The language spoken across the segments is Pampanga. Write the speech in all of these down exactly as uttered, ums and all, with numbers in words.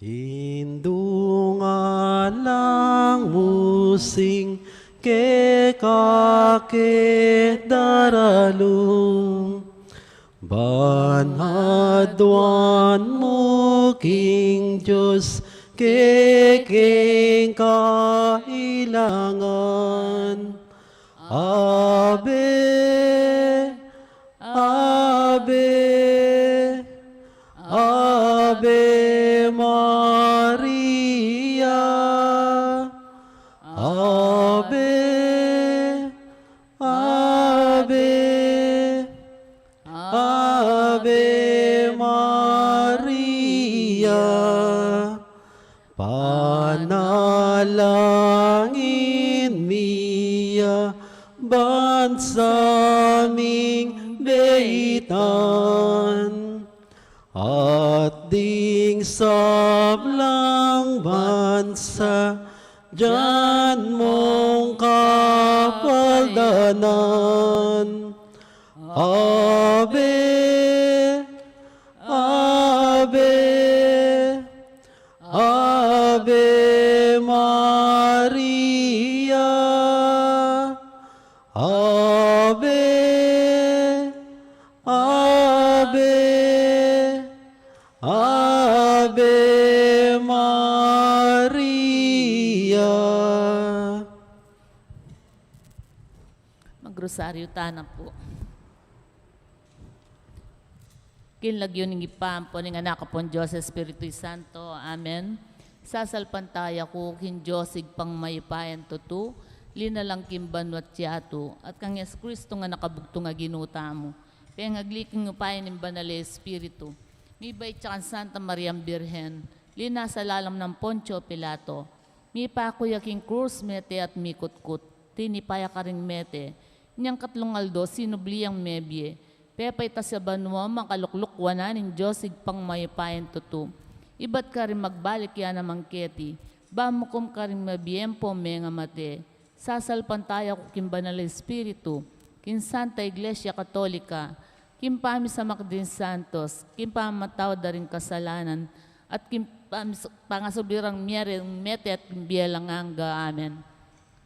Indung alang mu sing keka ke daralu, ban aduan mu king Dios ke king kailangan. Ave, Ave, Ave Maria. Ave, Ave, Ave Maria. Panalangin mi ya ban sa ming beitan, at ding sablang bansa dian mung kapaldanan. Ave, Ave, Ave Maria. Ave, Ave, Ave Maria. Magrosaryu tana pu. King lagyu ning Ibpa, ampo ning Anak, ampong Dios Espiritu Santo. Amen. Sasalpantaya ku king Dios Ibpang mayupayang tutu, linalang king banua't yatu, at kang Jesucristo a anak a bugtung a Ginu tamu, pengagli king upaya ning Banal a Espiritu, mibait ya kang Santa Mariang Birhen, linasa lalam nang Poncio Pilato, mipaku ya king krus, mete at mikutkut, tinipa ya karing mete, inyang katlung aldo sinubli yang mebie, pepaitas ya banua, makalukluk wanan ning Dios Ibpang mayupayang tutu. Ibat karing magbalik ya naman keti, ban mukum karing mabie ampong mengamate. Sasalpantaya ku king Banal a Espiritu, king Santa Iglesia Katolika, king pamisamak ding santos, king pamamatawad da ring kasalanan, at king pamis-, pangasubli rang mie ring mete at king bie alang angga. Amen.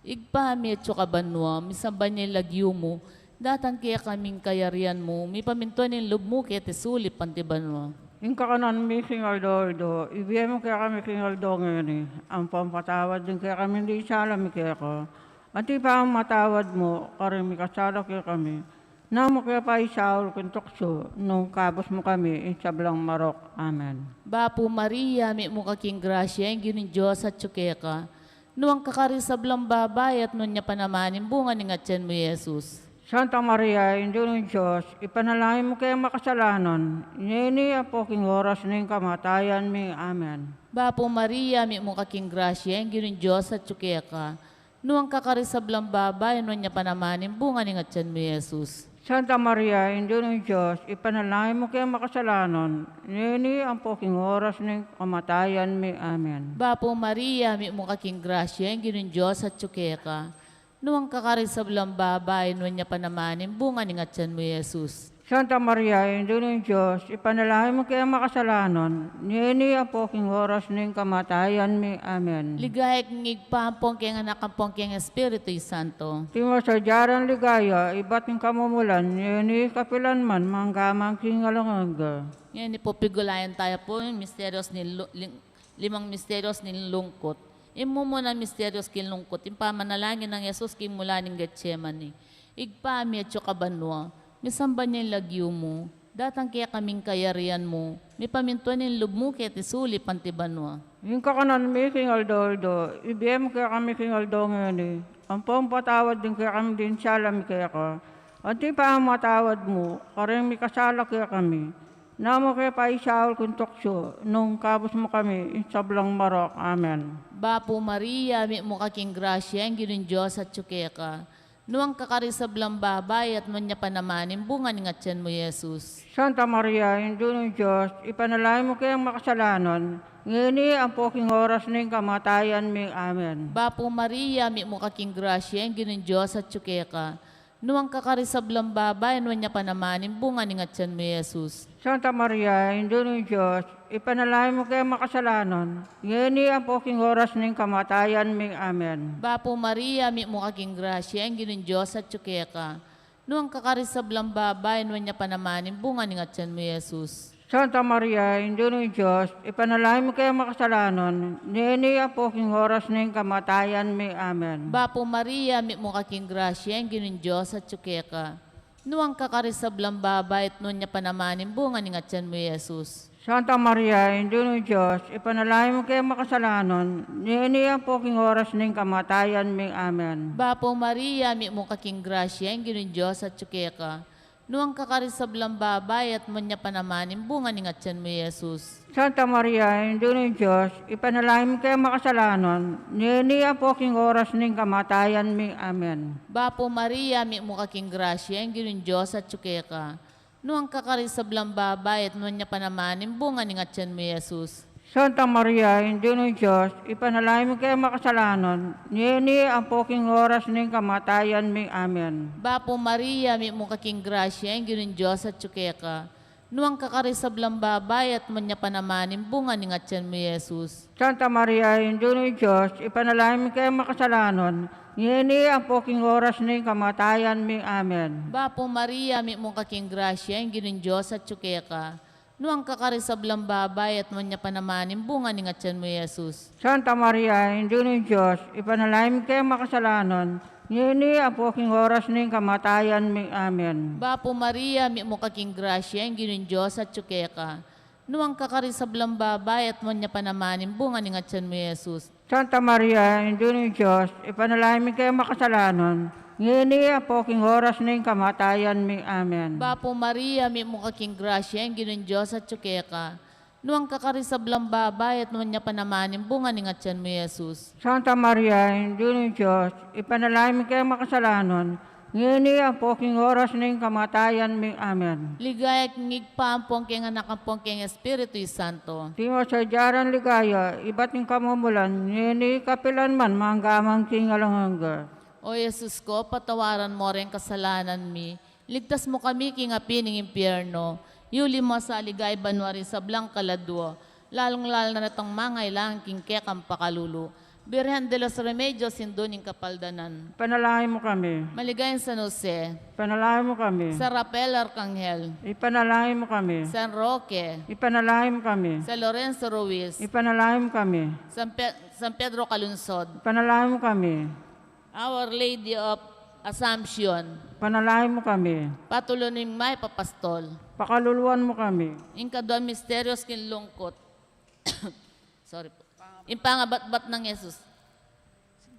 Ibpa mi, atsu ka banua, misamban ya ing lagyu mu, datang kekami ing kayarian mu, mipamintuan ing lub mu keti sulip anti banua. Ing kakanan mi king aldo-aldo, ibie mu kekami king aldo ngeni, ampon patawad mu kekami ding sala mi keka, anti pamamatawad mu karing mikasala kekami. Nanu mu ke paisaul king tuksu, nung ikabus mu kami king sablang marok. Amen. Bapu Maria, mitmu ka king grasya, ing Ginung Dios atsu keka. Nuan ka karing sablang babai, at nuan ya pa naman ing bunga ning atian mu, Jesus. Santa Maria, Indu ning Dios, ipanalangin mu keng makasalanan, ngeni ampo king oras ning kamatayan mi. Amen. Bapu Maria, mitmu ka king grasya, ing Ginung Dios atsu keka. Nuan ka karing sablang babai, nuan ya pa naman ing bunga ning atian mu, Jesus. Santa Maria, Indu ning Dios, ipanalangin mu keng makasalanan, ngeni ampo king oras ning kamatayan mi. Amen. Bapu Maria, mitmu ka king grasya, ing Ginung Dios atsu keka. Nuan ka karing sablang babai, nuan ya pa naman ing bunga ning atian mu, Jesus. Santa Maria, Indu ning Dios, ipanalangin mu keng makasalanan, ngeni ampo king oras ning kamatayan mi. Amen. Ligaya king Ibpa, ampon keng Anak, ampon keng Espiritu Santo. Antimo sadya rang ligaya ibat king kamumulan, ngeni kapilan man, mangga man king alang angga. Ngeni pu, pigulayan taya pu ing misterios ning lu-, ling-, limang misterios ning lungkut. Ing mumunang misterios king lungkut, ing pamanalangin nang Jesus king mula ning Getsemani. Ibpa mi atsu ka banua, misamban ya ing lagyu mu, datang kekami ing kayarian mu, mipamintuan ing lub mu keti sulip anti banua. Ing kakanan mi king aldo-aldo, ibie mu kekami king aldo ngeni, ampon patawad mu kekami ding sala mi keka, anti pamamatawad mu karing mikasala kekami. Nanu mu ke paisaul king tuksu, nung ikabus mu kami king sablang marok. Amen. Bapu Maria, mitmu ka king grasya, ing Ginung Dios atsu keka. Nuan ka karing sablang babai, at nuan ya pa naman ing bunga ning atian mu, Jesus. Santa Maria, Indu ning Dios, ipanalangin mu keng makasalanan, ngeni ampo king oras ning kamatayan mi. Amen. Bapu Maria, mitmu ka king grasya, ing Ginung Dios atsu keka. Nuan ka karing sablang babai, at nuan ya pa naman ing bunga ning atian mu, i Jesus. Santa Maria, Indu ning Dios, ipanalangin mu keng makasalanan, ngeni ampo king oras ning kamatayan mi. Amen. Bapu Maria, mitmu ka king grasya, ing Ginung Dios atyu keka. Nuan ka karing sablang babai, at nuan ya pa naman ing bunga ning atian mu, i Jesus. Santa Maria, Indu ning Dios, ipanalangin mu keng makasalanan, ngeni ampo king oras ning kamatayan mi. Amen. Bapu Maria, mitmu ka king grasya, ing Ginung Dios atyu keka. Nuan ka karing sablang babai, at nuan ya pa naman ing bunga ning atian mu, i Jesus. Santa Maria, Indu ning Dios, ipanalangin mu keng makasalanan, ngeni ampo king oras ning kamatayan mi. Amen. Bapu Maria, mitmu ka king grasya, ing Ginung Dios atyu keka. Nuan ka karing sablang babai, at nuan ya pa naman ing bunga ning atian mu, i Jesus. Santa Maria, Indu ning Dios, ipanalangin mu keng makasalanan, ngeni ampo king oras ning kamatayan mi. Amen. Bapu Maria, mitmu ka king grasya, ing Ginung Dios atyu keka. Nuan ka karing sablang babai, at nuan ya pa naman ing bunga ning atian mu, i Jesus. Santa Maria, Indu ning Dios, ipanalangin mu keng makasalanan, ngeni ampo king oras ning kamatayan mi. Amen. Bapu Maria, mitmu ka king grasya, ing Ginung Dios atyu keka. Nuan ka karing sablang babai, at nuan ya pa naman ing bunga ning atian mu, i Jesus. Santa Maria, Indu ning Dios, ipanalangin mu keng makasalanan, ngeni ampo king oras ning kamatayan mi. Amen. Bapu Maria, mitmu ka king grasya, ing Ginung Dios atyu keka. Nuan ka karing sablang babai, at nuan ya pa naman ing bunga ning atian mu, i Jesus. Santa Maria, Indu ning Dios, ipanalangin mu keng makasalanan, ngeni ampo king oras ning kamatayan mi. Amen. Bapu Maria, mitmu ka king grasya, ing Ginung Dios atyu keka. Nuan ka karing sablang babai, at nuan ya pa naman ing bunga ning atian mu, i Jesus. Santa Maria, Indu ning Dios, ipanalangin mu keng makasalanan, ngeni ampo king oras ning kamatayan mi. Amen. Bapu Maria, mitmu ka king grasya, ing Ginung Dios atyu keka. Nuan ka karing sablang babai, at nuan ya pa naman ing bunga ning atian mu, i Jesus. Santa Maria, Indu ning Dios, ipanalangin mu keng makasalanan, ngeni ampo king oras ning kamatayan mi. Amen. Ligaya king Ibpa, ampon king Anak, ampon king Espiritu Santo. Antimo ing sadya nang ligaya, ibat ning kamumulan, ngeni, kapilan man, mangga man king alang angga. O Jesus ko, patawaran mo ring kasalanan mi, ligtas mo kami king api ning impyerno, yuli mo sa ligaya banua ring sablang kaladua, lalung-lalu na retang mangailangan king kekang pakalulu. Birhen de los Remedios, Indu ning Kapaldanan. Ipanalangin mo kami. Maligayang San Jose. Ipanalangin mo kami. San Rafael Arkanghel. Ipanalangin mo kami. San Roque. Ipanalangin mo kami. San Lorenzo Ruiz. Ipanalangin mo kami. San Pe-, San Pedro Calungsod. Ipanalangin mo kami. Our Lady of Assumption. Ipanalangin mo kami. Patulunan ning Mayap a Pastol. Pakaluluan mo kami. Ing kaduang misteryos king lungkut. Sorry po. Ing pangabatbat nang Jesus.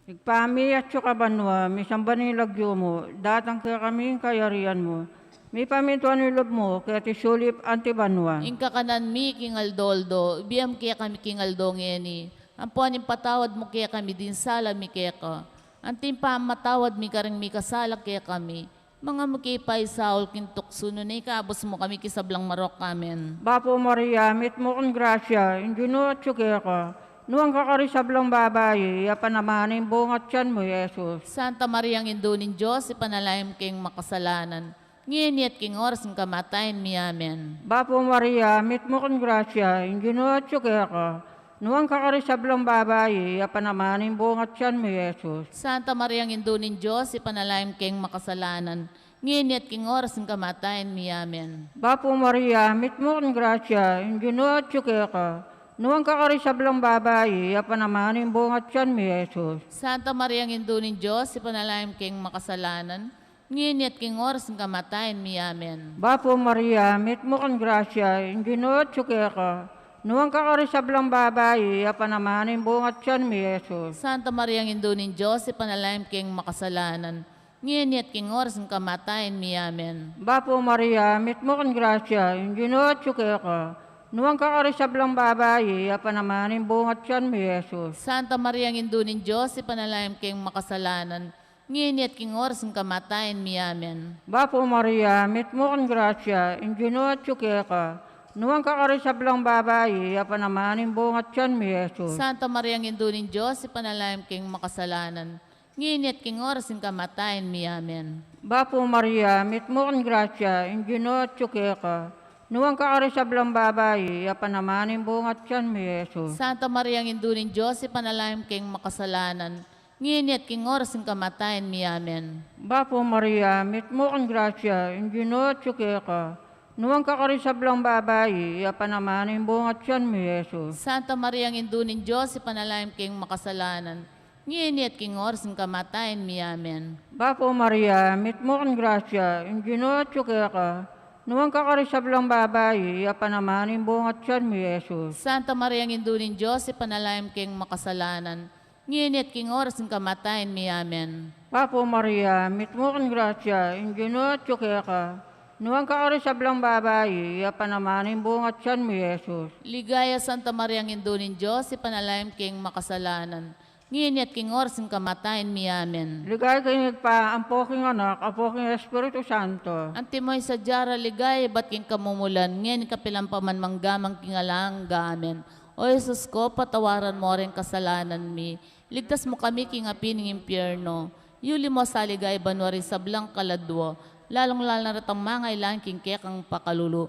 Ibpa mi, atsu ka banua, misamban ing lagyu mu, datang kekami ing kayarian mu, mipamintuan ing lub mu, keti sulip anti banua. Ing kakanan mi king aldo-aldo, ibie mu kekami king aldo ngeni, ampon ipatawad mu kekami ding sala mi keka, anti ing pamamatawad mi karing mikasala kekami, manga mu ke paisaul king tuksu, nune ikabus mu kami king sablang marok. Amen. Bapu Maria, mitmu ka king grasya, ing Ginu atsu keka, nuan ka karing sablang babai, iya pa naman ing bunga ning atian mu, i Jesus. Santa Maria, Indu ning Dios, ipanalangin mu keng makasalanan, ngeni at king oras ning kamatayan mi. Amen. Bapu Maria, mitmu ka king grasya, ing Ginu atsu keka, nuan ka karing sablang babai, iya pa naman ing bunga ning atian mu, i Jesus. Santa Maria, Indu ning Dios, ipanalangin mu keng makasalanan, ngeni at king oras ning kamatayan mi. Amen. Bapu Maria, mitmu ka king grasya, ing Ginu atsu keka, nuan ka karing sablang babai, iya pa naman ing bunga ning atian mu, i Jesus. Santa Maria, Indu ning Dios, ipanalangin mu keng makasalanan, ngeni at king oras ning kamatayan mi. Amen. Bapu Maria, mitmu ka king grasya, ing Ginu atsu keka, nuan ka karing sablang babai, iya pa naman ing bunga ning atian mu, i Jesus. Santa Maria, Indu ning Dios, ipanalangin mu keng makasalanan, ngeni at king oras ning kamatayan mi. Amen. Bapu Maria, mitmu ka king grasya, ing Ginu atsu keka, nuan ka karing sablang babai, iya pa naman ing bunga ning atian mu, i Jesus. Santa Maria, Indu ning Dios, ipanalangin mu keng makasalanan, ngeni at king oras ning kamatayan mi. Amen. Bapu Maria, mitmu ka king grasya, ing Ginu atsu keka, nuan ka karing sablang babai, iya pa naman ing bunga ning atian mu, i Jesus. Santa Maria, Indu ning Dios, ipanalangin mu keng makasalanan, ngeni at king oras ning kamatayan mi. Amen. Bapu Maria, mitmu ka king grasya, ing Ginu atyu keka, nuan ka karing sablang babai, at nuan ya pa naman ing bunga ning atyan mu, i Jesus. Santa Maria, Indu ning Dios, ipanalangin mu kaming makasalanan, ngeni at king oras ning kamatayan mi. Amen. Bapu Maria, mitmu ka king grasya, ing Ginu atyu keka, nuan ka karing sablang babai, at nuan ya pa naman ing bunga ning atyan mu, i Jesus. Santa Maria, Indu ning Dios, ipanalangin mu kaming makasalanan, ngeni at king oras ning kamatayan mi. Amen. Bapu Maria, mitmu ka king grasya, ing Ginu atyu keka, nuan ka karing sablang babai, at nuan ya pa naman ing bunga ning atyan mu, i Jesus. Santa Maria, Indu ning Dios, ipanalangin mu kaming makasalanan, ngeni at king oras ning kamatayan mi. Amen. Bapu Maria, mitmu ka king grasya, ing Ginu atyu keka, nuan ka karing sablang babai, at nuan ya pa naman ing bunga ning atyan mu, i Jesus. Ligaya, Santa Maria, Indu ning Dios, ipanalangin mu kaming makasalanan, ngeni at king oras ning kamatayan mi. Amen. Ligaya king Ibpa, ampo king Anak, ampo king Espiritu Santo. Antimo ing sadya ra king ligaya ibat king kamumulan, ngeni kapilan pa man, mangga man king alang angga. Amen. O Jesus ko, patawaran mu ring kasalanan mi, ligtas mu kami king api ning impyerno, yuli mu sa king ligaya banua ring sablang kaladua, lalung-lalu na retang mangailangan king kekang pakalulu.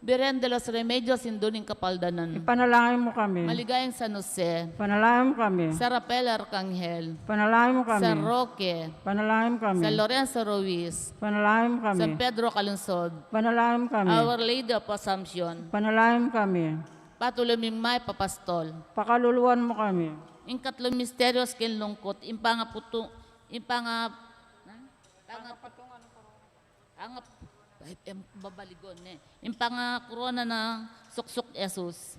Birhen de los Remedios, Indu ning Kapaldanan. Ipanalangin mu kami. Maligayang San Jose. Ipanalangin mu kami. San Rafael Arkanghel. Ipanalangin mu kami. San Roque. Ipanalangin mu kami. San Lorenzo Ruiz. Ipanalangin mu kami. San Pedro Calungsod. Ipanalangin mu kami. Our Lady of Assumption. Ipanalangin mu kami. Patulu ming Mayap a Pastol. Pakaluluan mu kami. Ing katlung misteryos king lungkut, ing pangaputu-, ing panga-, panga-, Angap, em, babaligon ne. Ing pangakorona nang suksuk Jesus.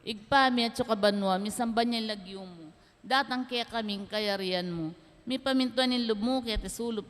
Ibpa mi atsu ka banua, misamban ya ing lagyu mu. Datang kekami ing kayarian mu. Mipamintuan ing lub mu keti sulip,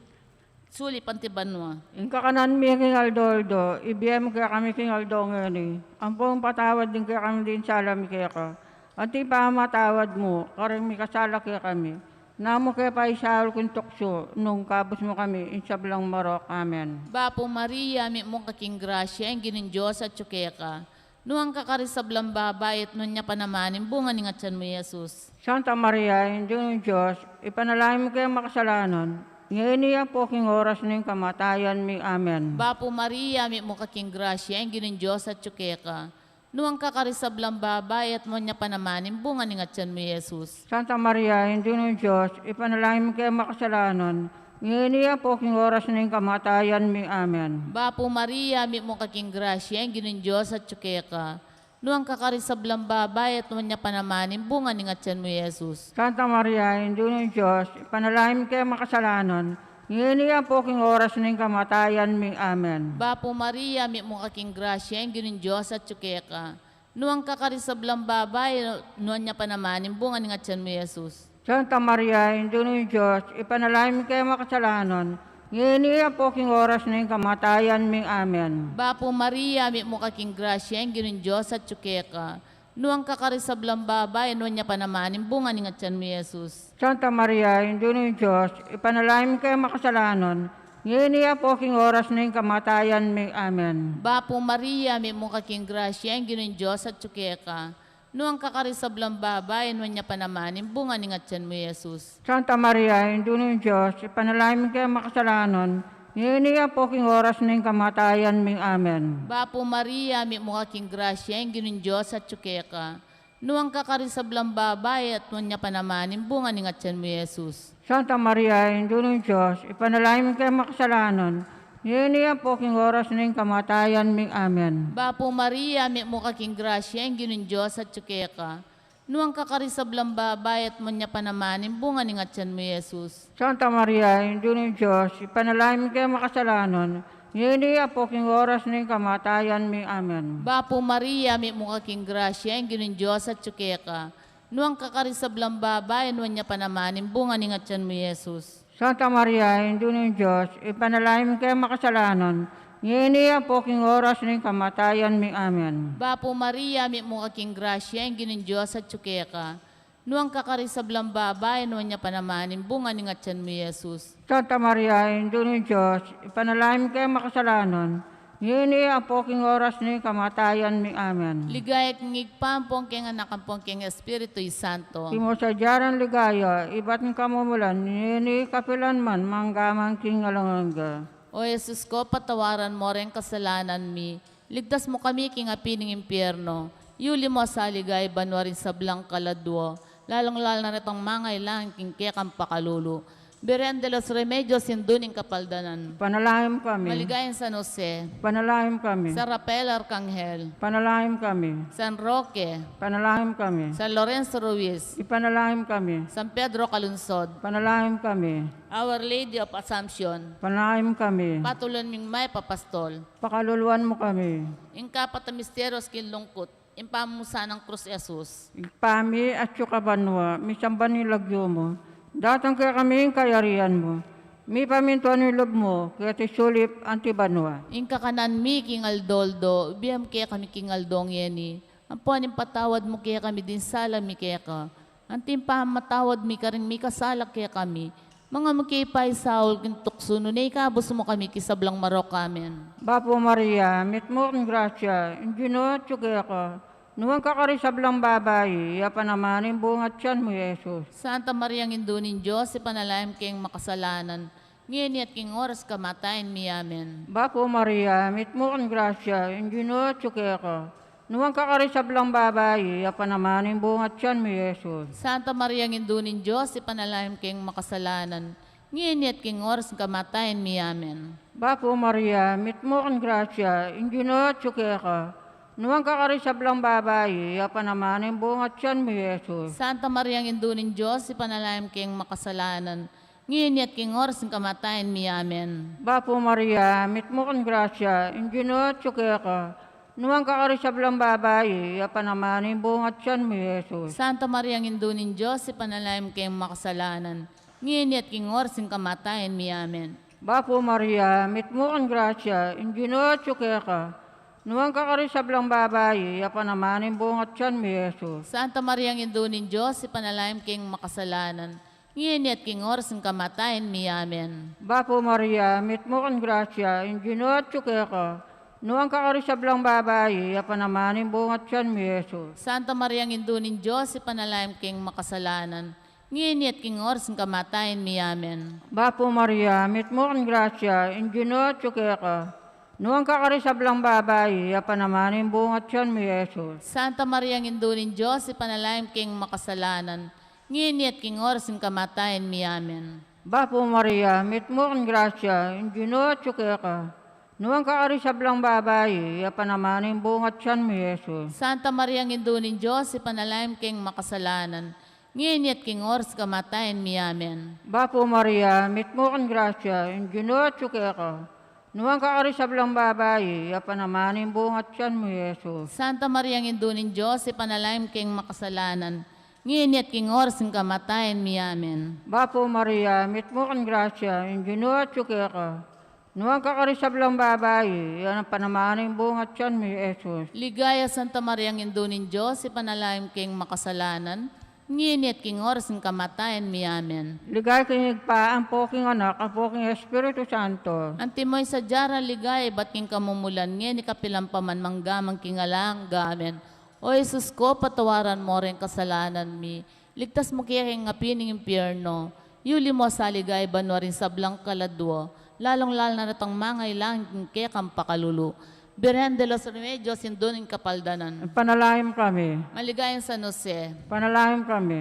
sulip anti banua. Ing kakanan mi king aldo-aldo, ibie mu kekami king aldo ngeni. Ampon patawad mu kekami ding sala mi keka, anti ing pamamatawad mu karing mikasala kekami. Nanu mu ke paisaul king tuksu, nune ikabus mu kami king sablang marok. Amen. Bapu Maria, mitmu ka king grasya, ing Ginung Dios atyu keka. Nuan ka karing sablang babai, at nuan ya pa naman ing bunga ning atyan mu, i Jesus. Santa Maria, Indu ning Dios, ipanalangin mu kaming makasalanan, ngeni ampo king oras ning kamatayan mi. Amen. Bapu Maria, mitmu ka king grasya, ing Ginung Dios atyu keka. Nuan ka karing sablang babai, at nuan ya pa naman ing bunga ning atyan mu, i Jesus. Santa Maria, Indu ning Dios, ipanalangin mu kaming makasalanan, ngeni ampo king oras ning kamatayan mi. Amen. Bapu Maria, mitmu ka king grasya, ing Ginung Dios atyu keka. Nuan ka karing sablang babai, at nuan ya pa naman ing bunga ning atyan mu, i Jesus. Santa Maria, Indu ning Dios, ipanalangin mu kaming makasalanan, ngeni ampo king oras ning kamatayan mi. Amen. Bapu Maria, mitmu ka king grasya, ing Ginung Dios atyu keka. Nuan ka karing sablang babai, nuan ya pa naman ing bunga ning atyan mu, i Jesus. Santa Maria, Indu ning Dios, ipanalangin mu kaming makasalanan, ngeni ampo king oras ning kamatayan mi. Amen. Bapu Maria, mitmu ka king grasya, ing Ginung Dios atyu keka. Nuan ka karing sablang babai, nuan ya pa naman ing bunga ning atyan mu, i Jesus. Santa Maria, Indu ning Dios, ipanalangin mu kaming makasalanan, ngeni ampo king oras ning kamatayan mi. Amen. Bapu Maria, mitmu ka king grasya, ing Ginung Dios atyu keka. Nuan ka karing sablang babai, nuan ya pa naman ing bunga ning atyan mu, i Jesus. Santa Maria, Indu ning Dios, ipanalangin mu kaming makasalanan, ngeni ampo king oras ning kamatayan mi. Amen. Bapu Maria, mitmu ka king grasya, ing Ginung Dios atyu keka. Nuan ka karing sablang babai, at nuan ya pa naman ing bunga ning atyan mu, i Jesus. Santa Maria, Indu ning Dios, ipanalangin mu kaming makasalanan, ngeni ampo king oras ning kamatayan mi. Amen. Bapu Maria, mitmu ka king grasya, ing Ginung Dios atyu keka. Nuan ka karing sablang babai, at nuan ya pa naman ing bunga ning atyan mu, i Jesus. Santa Maria, Indu ning Dios, ipanalangin mu kaming makasalanan, ngeni ampo king oras ning kamatayan mi. Amen. Bapu Maria, mitmu ka king grasya, ing Ginung Dios atyu keka. Nuan ka karing sablang babai, nuan ya pa naman ing bunga ning atyan mu, i Jesus. Santa Maria, Indu ning Dios, ipanalangin mu kaming makasalanan, ngeni ampo king oras ning kamatayan mi. Amen. Bapu Maria, mitmu ka king grasya, ing Ginung Dios atyu keka. Nuan ka karing sablang babai, nuan ya pa naman ing bunga ning atyan mu, i Jesus. Santa Maria, Indu ning Dios, ipanalangin mu kaming makasalanan, Ngeni ampo king oras ning kamatayan mi. Amen. Ligaya king Ibpa, ampon king Anak, ampon king Espiritu Santo. Antimo sadya rang ligaya, ibat king kamumulan, ngeni, kapilan man, mangga man king alang angga. O Jesus ko, patawaran mo ring kasalanan mi, ligtas mo kami king api ning impyerno, yuli mo sa ligaya banua ring sablang kaladua, lalung-lalu na retang mangailangan king kekang pakalulu. Virgen de los Remedios, Indu ning Kapaldanan. Ipanalangin mo kami. Maligayang San Jose. Ipanalangin mo kami. San Rafael Arcangel. Ipanalangin mo kami. San Roque. Ipanalangin mo kami. San Lorenzo Ruiz. Ipanalangin mo kami. San Pedro Calungsod. Ipanalangin mo kami. Our Lady of Assumption. Ipanalangin mo kami. Patuluan ming mayap a pastol. Pakaluluan mo kami. Ing kapat a misteryos king lungkut. Ing pamumusan nang krus Jesus. Ibpa mi, atsu ka banua, misamban ya ing lagyu mu. Datang kekami ing kayarian mu. Mipamintuan ing lub mu, keti sulip anti banua. Ing kakanan mi king aldo-aldo, ibie mu kekami king aldo ngeni. Ampon ipatawad mu kekami ding sala mi keka. Anti ing pamamatawad mi karing mikasala kekami. Manga mu ke paisaul king tuksu, nune ikabus mu kami king sablang marok. Amen. Bapu Maria, mitmu ka king grasya, ing Ginu atsu keka. Nuan ka karing sablang babai, at ya pa naman ing bunga ning tiyan mu, Jesus. Santa Maria, Indu ning Dios, ipanalangin mu keng makasalanan, ngeni at king oras ning kamatayan mi. Amen. Bapu Maria, mitmu ka king grasya, ing Ginu atsu keka. Nuan ka karing sablang babai, at ya pa naman ing bunga ning tiyan mu, Jesus. Santa Maria, Indu ning Dios, ipanalangin mu keng makasalanan, ngeni at king oras ning kamatayan mi. Amen. Bapu Maria, mitmu ka king grasya, ing Ginu atsu keka. Nuan ka karing sablang babai, at ya pa naman ing bunga ning tiyan mu, Jesus. Santa Maria, Indu ning Dios, ipanalangin mu keng makasalanan, ngeni at king oras ning kamatayan mi. Amen. Bapu Maria, mitmu ka king grasya, ing Ginu atsu keka. Nuan ka karing sablang babai, at ya pa naman ing bunga ning tiyan mu, Jesus. Santa Maria, Indu ning Dios, ipanalangin mu keng makasalanan, ngeni at king oras ning kamatayan mi. Amen. Bapu Maria, mitmu ka king grasya, ing Ginu atsu keka. Nuan ka karing sablang babai, at ya pa naman ing bunga ning tiyan mu, Jesus. Santa Maria, Indu ning Dios, ipanalangin mu keng makasalanan, ngeni at king oras ning kamatayan mi. Amen. Bapu Maria, mitmu ka king grasya, ing Ginu atsu keka. Nuan ka karing sablang babai, at ya pa naman ing bunga ning tiyan mu, Jesus. Santa Maria, Indu ning Dios, ipanalangin mu keng makasalanan, ngeni at king oras ning kamatayan mi. Amen. Bapu Maria, mitmu ka king grasya, ing Ginu atsu keka. Nuan ka karing sablang babai, at ya pa naman ing bunga ning tiyan mu, Jesus. Santa Maria, Indu ning Dios, ipanalangin mu keng makasalanan, ngeni at king oras ning kamatayan mi. Amen. Bapu Maria, mitmu ka king grasya, ing Ginu atsu keka. Nuan ka karing sablang babai, at ya pa naman ing bunga ning tiyan mu, Jesus. Santa Maria, Indu ning Dios, ipanalangin mu keng makasalanan, ngeni at king oras ning kamatayan mi. Amen. Bapu Maria, mitmu ka king grasya, ing Ginu atsu keka. Nuan ka karing sablang babai, at ya pa naman ing bunga ning tiyan mu, Jesus. Santa Maria, Indu ning Dios, ipanalangin mu keng makasalanan, ngeni at king oras ning kamatayan mi. Amen. Bapu Maria, mitmu ka king grasya, ing Ginu atsu keka. Nuan ka karing sablang babai, at ya pa naman ing bunga ning tiyan mu, Jesus. Ligaya, Santa Maria, Indu ning Dios, ipanalangin mu keng makasalanan, ngeni at king oras ning kamatayan mi. Amen. Ligaya king Ibpa, ampo king Anak, ampo king Espiritu Santo. Antimo ing sadya rang ligaya ibat king kamumulan, ngeni kapilan pa man, mangga man king alang angga. Amen. O Jesus ko, patawaran mo ring kasalanan mi, ligtas mu kami king api ning impyerno, yuli mo sa ligaya banua ring sablang kaladua, lalung-lalu na retang mangailangan king kekang pakalulu. Birhen de los Remedios, Indu ning Kapaldanan. Ipanalangin mo kami. Maligayang San Jose. Ipanalangin mo kami.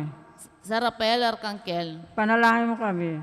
San Rafael Arcangel. Ipanalangin mo kami.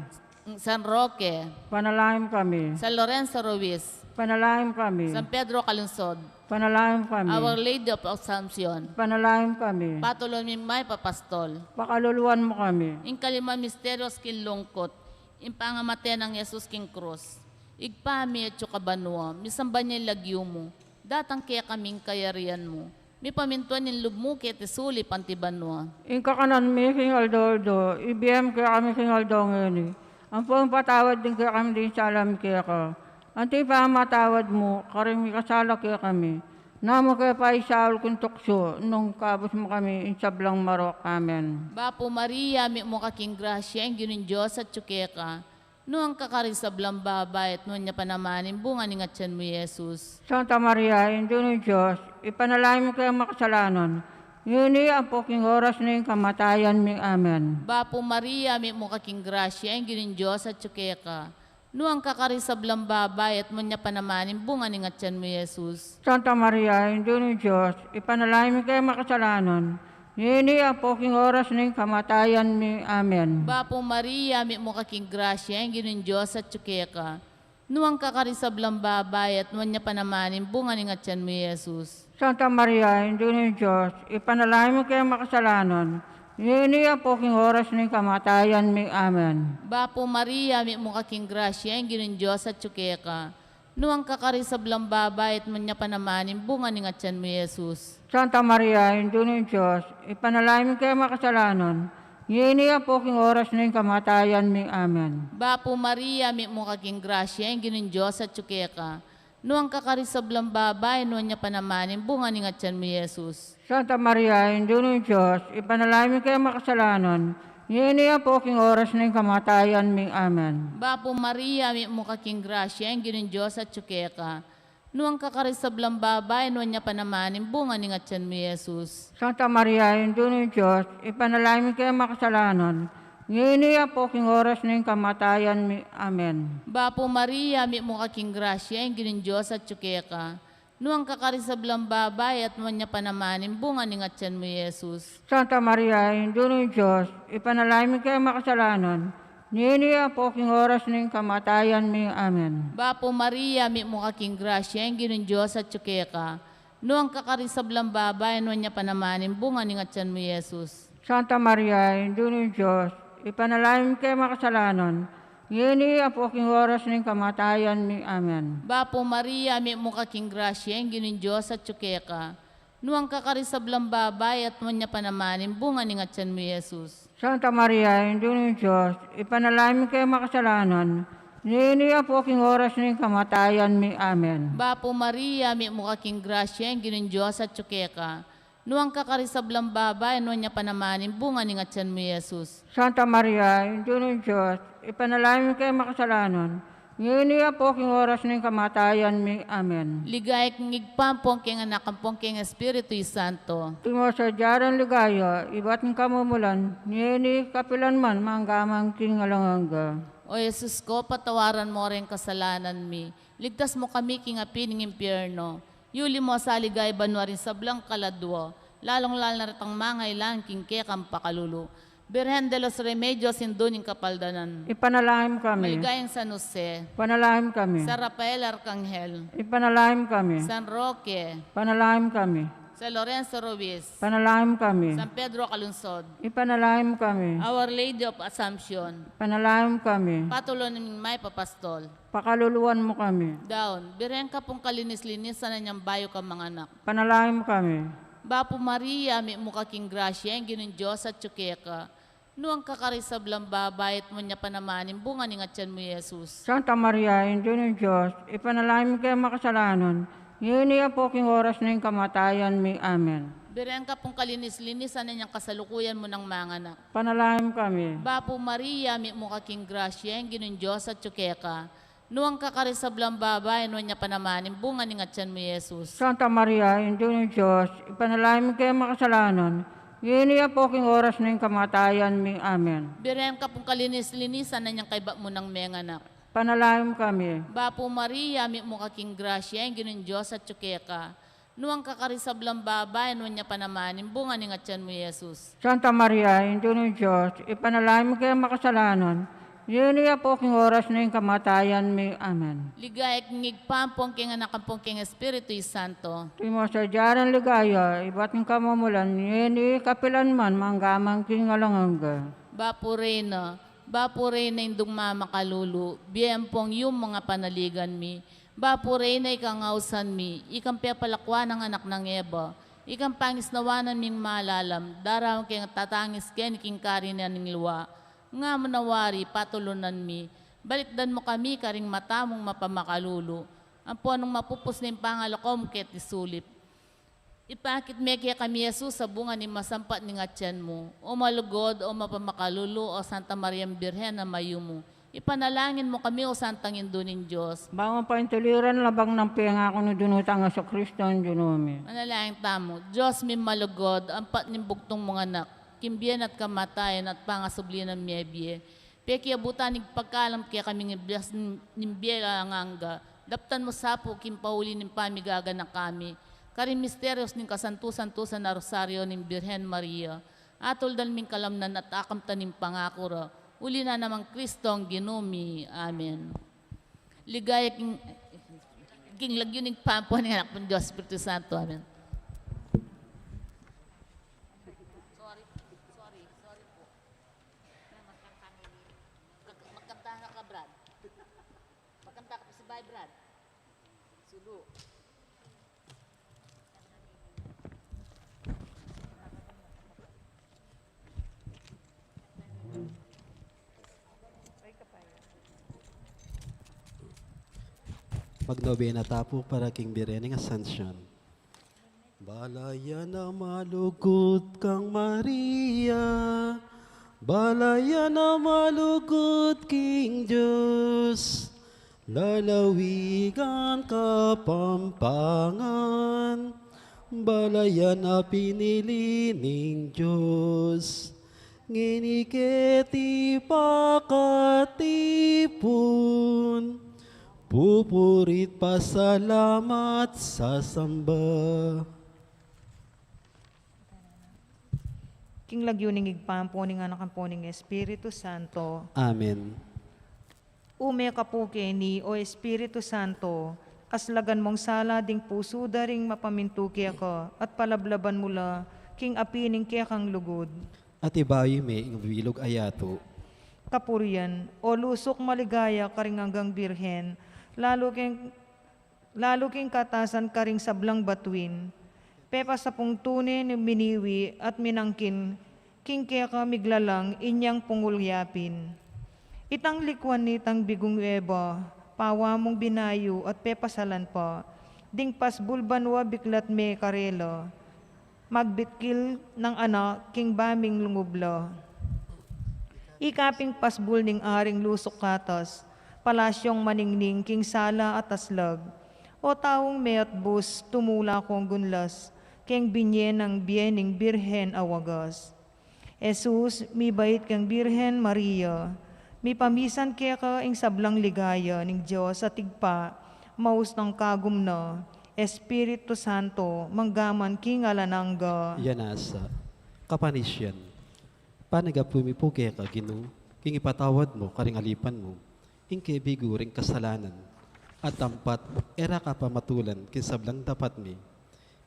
San Roque. Ipanalangin mo kami. San Lorenzo Ruiz. Ipanalangin mo kami. San Pedro Calungsod. Ipanalangin mo kami. Our Lady of Assumption. Ipanalangin mo kami. Patuluan ming mayap a pastol. Pakaluluan mo kami. Ing kalima misteryos king lungkut. Ing pangamate nang Jesus king krus. Ibpa mi, atsu ka banua, misamban ya ing lagyu mu. Datang kekami ing kayarian mu. Mipamintuan ing lub mu keti sulip anti banua. Ing kakanan mi king aldo-aldo, ibie mu kekami king aldo ngeni. Ampon ipatawad mu kekami ding sala mi keka, anti ing pamamatawad mu karing mikasala kekami. Nanu mu ke paisaul king tuksu, nune ikabus mu kami king sablang marok. Amen. Bapu Maria, mitmu ka king grasya, ing Ginung Dios atsu keka. Nuan ka karing sablang babai, at nuan ya pa naman ing bunga ning atian mu, Jesus. Santa Maria, Indu ning Dios, ipanalangin mu kaming makasalanan, ngeni ampo king oras ning kamatayan mi. Amen. Bapu Maria, mitmu ka king grasya, ing Ginung Dios atyu keka. Nuan ka karing sablang babai, at nuan ya pa naman ing bunga ning atian mu, Jesus. Santa Maria, Indu ning Dios, ipanalangin mu kaming makasalanan, ngeni ampo king oras ning kamatayan mi. Amen. Bapu Maria, mitmu ka king grasya, ing Ginung Dios atyu keka. Nuan ka karing sablang babai, at nuan ya pa naman ing bunga ning atian mu, Jesus. Santa Maria, Indu ning Dios, ipanalangin mu kaming makasalanan, ngeni ampo king oras ning kamatayan mi. Amen. Bapu Maria, mitmu ka king grasya, ing Ginung Dios atyu keka. Nuan ka karing sablang babai, at nuan ya pa naman ing bunga ning atian mu, Jesus. Santa Maria, Indu ning Dios, ipanalangin mu kaming makasalanan, ngeni ampo king oras ning kamatayan mi. Amen. Bapu Maria, mitmu ka king grasya, ing Ginung Dios atyu keka. Nuan ka karing sablang babai, nuan ya pa naman ing bunga ning atian mu, Jesus. Santa Maria, Indu ning Dios, ipanalangin mu kaming makasalanan, ngeni ampo king oras ning kamatayan mi. Amen. Bapu Maria, mitmu ka king grasya, ing Ginung Dios atyu keka. Nuan ka karing sablang babai, nuan ya pa naman ing bunga ning atian mu, Jesus. Santa Maria, Indu ning Dios, ipanalangin mu kaming makasalanan, ngeni ampo king oras ning kamatayan mi. Amen. Bapu Maria, mitmu ka king grasya, ing Ginung Dios atyu keka. Nuan ka karing sablang babai, at nuan ya pa naman ing bunga ning atian mu, Jesus. Santa Maria, Indu ning Dios, ipanalangin mu kaming makasalanan, ngeni ampo king oras ning kamatayan mi. Amen. Bapu Maria, mitmu ka king grasya, ing Ginung Dios atyu keka. Nuan ka karing sablang babai, nuan ya pa naman ing bunga ning atian mu, Jesus. Santa Maria, Indu ning Dios, ipanalangin mu kaming makasalanan, ngeni ampo king oras ning kamatayan mi. Amen. Bapu Maria, mitmu ka king grasya, ing Ginung Dios atyu keka. Nuan ka karing sablang babai, at nuan ya pa naman ing bunga ning atian mu, Jesus. Santa Maria, Indu ning Dios, ipanalangin mu kaming makasalanan, ngeni ampo king oras ning kamatayan mi. Amen. Bapu Maria, mitmu ka king grasya, ing Ginung Dios atyu keka. Nuan ka karing sablang babai, nuan ya pa naman ing bunga ning atian mu, Jesus. Santa Maria, Indu ning Dios, ipanalangin mu kaming makasalanan, ngeni ampo king oras ning kamatayan mi. Amen. Ligaya king Ibpa, ampon king Anak, ampon king Espiritu Santo. Antimo sa adyan ligaya, ibat king kamumulan, ngeni, kapilan man, mangga man king alang angga. O Jesus ko, patawaran mo ring kasalanan mi, ligtas mo kami king api ning impyerno, yuli mo sa ligaya banua ring sablang kaladua, lalung-lalu na retang mangailangan king kekang pakalulu. Birhen de los Remedios, Indu ning Kapaldanan. Ipanalangin mu kami. Maligayang San Jose. Ipanalangin mu kami. San Rafael Arkanghel. Ipanalangin mu kami. San Roque. Ipanalangin mu kami. San Lorenzo Ruiz. Ipanalangin mu kami. San Pedro Calungsod. Ipanalangin mu kami. Our Lady of Assumption. Ipanalangin mu kami. Patulunan ning Mayap a Pastol. Pakaluluan mu kami. Daun, Birhen ka pung kalinis-linisan, anyang bayu kang manganak. Ipanalangin mu kami. Bapu Maria, mitmu ka king grasya, ing Ginung Dios atyu keka. Nuan ka karing sablang babai, at nuan ya pa naman ing bunga ning atian mu, Jesus. Santa Maria, Indu ning Dios, ipanalangin mu kaming makasalanan, ngeni ampo king oras ning kamatayan mi. Amen. Birhen ka pung kalinis-linisan, anyang kasalukuyan mu nang manganak. Ipanalangin mu kami. Bapu Maria, mitmu ka king grasya, ing Ginung Dios atyu keka. Nuan ka karing sablang babai, nuan ya pa naman ing bunga ning atian mu, Jesus. Santa Maria, Indu ning Dios, ipanalangin mu kaming makasalanan, ngeni ampo king oras ning kamatayan mi. Amen. Birhen ka pung kalinis-linisan, anyang kaybat mu nang menganak. Ipanalangin mu kami. Bapu Maria, mitmu ka king grasya, ing Ginung Dios atyu keka. Nuan ka karing sablang babai, nuan ya pa naman ing bunga ning atian mu, Jesus. Santa Maria, Indu ning Dios, ipanalangin mu kaming makasalanan, ngeni ampo king oras ning kamatayan mi. Amen. Ligaya king Ibpa, ampon king Anak, ampon king Espiritu Santo. Antimo sa adyan ligaya, ibat king kamumulan, ngeni, kapilan man, mangga man king alang angga. Bapu Reyna, Bapu Reyna, Indung mamakalulu, bie ampon yumu ing panaligan mi. Bapu Reyna, ikang ausan mi, ikang pepalakwan nang anak nang Eva, ikang pangisnawan ming malalam, daraun keng tatangis keni king karinan ning liwa. Nga mu na wari, patulunan mi, balikdan mu kami karing mata mung mapamakalulu, ampon nung mapupus na ing pangalako mu keti sulip. Ipakit me kekami i Jesus a bunga ning masampat ning atian mu. O malugud, o mapamakalulu, o Santa Mariang Birhen a mayumu, Ipanalangin mu kami, O Santang Indu ning Dios. Bang paintuliran labang nang pengaku nang Ginu tang Jesucristo, Ginu mi. Manalangin tamu. Dios mi malugud, ampat ning bugtung mung Anak, king bie na at kamatayan at pangasubli nang mebie, pekiabutan ning pagkalam kekami king bias ning bie alang angga. Daptan mu sa pu king pauli ning pamigaganaka mi karing misterios ning kasantu-santusan a Rosario ning Birhen Maria, atuldan ming kalamnan at akamtan ning pangaku ra, uli na nang Kristong Ginu mi. Amen. Ligaya king, king lagyu ning Ibpa, ampo ning Anak, ampo ning Dios Espiritu Santo. Amen. Sorry, sorry, sorry po. Magkanta ka, Brad. Magkanta ka pa si Bay Brad. Sulu. Magnobena ta pu para king Birhen ning Ascension. Balayan a malugud kang Maria, balayan a malugud king Dios, lalawigan Kapampangan, balayan a pinili ning Dios, ngeni keti pakatipun, pupurit, pasalamat, sasamba. King lagyu ning Ibpa, ampo ning Anak, ampo ning Espiritu Santo. Amen. Ume ka pu keni, O Espiritu Santo, aslagan mung sala ding pusu da ring mapamintu keka, at palablaban mu la king api ning kekang lugud. At ibayu me ing mabilug a yatu. Kapurian, o lusuk maligaya karing anggang Birhen, lalu king, lalu king katasan karing sablang batuin, pepasapung tune ning miniwi at minangkin king keka miglalang inyang pungul yapin. Itang likuan nitang bigung Eva, pawa mung binayu at pepasalan pa ding pasbul banua, biklat me karela magbitkil nang anak king baming lungub la. Ika pin pasbul ning aring lusuk katas, palasyung maningning king sala at aslag. O taung meatbus, tumula kung gunlas keng binye nang bie ning Birhen a wagas. Jesus, mibait kang Birhen Maria, mipamisan keka ing sablang ligaya ning Dios at Ibpa, maus nang kagum na, Espiritu Santo, manggaman king alang angga. Yana sa. Kapanisyan. Panagapu mi pu keka, Ginu, king ipatawad mu karing alipan mu ing kebigu ring kasalanan, at ampat e ra ka pamatulan king sablang dapat mi.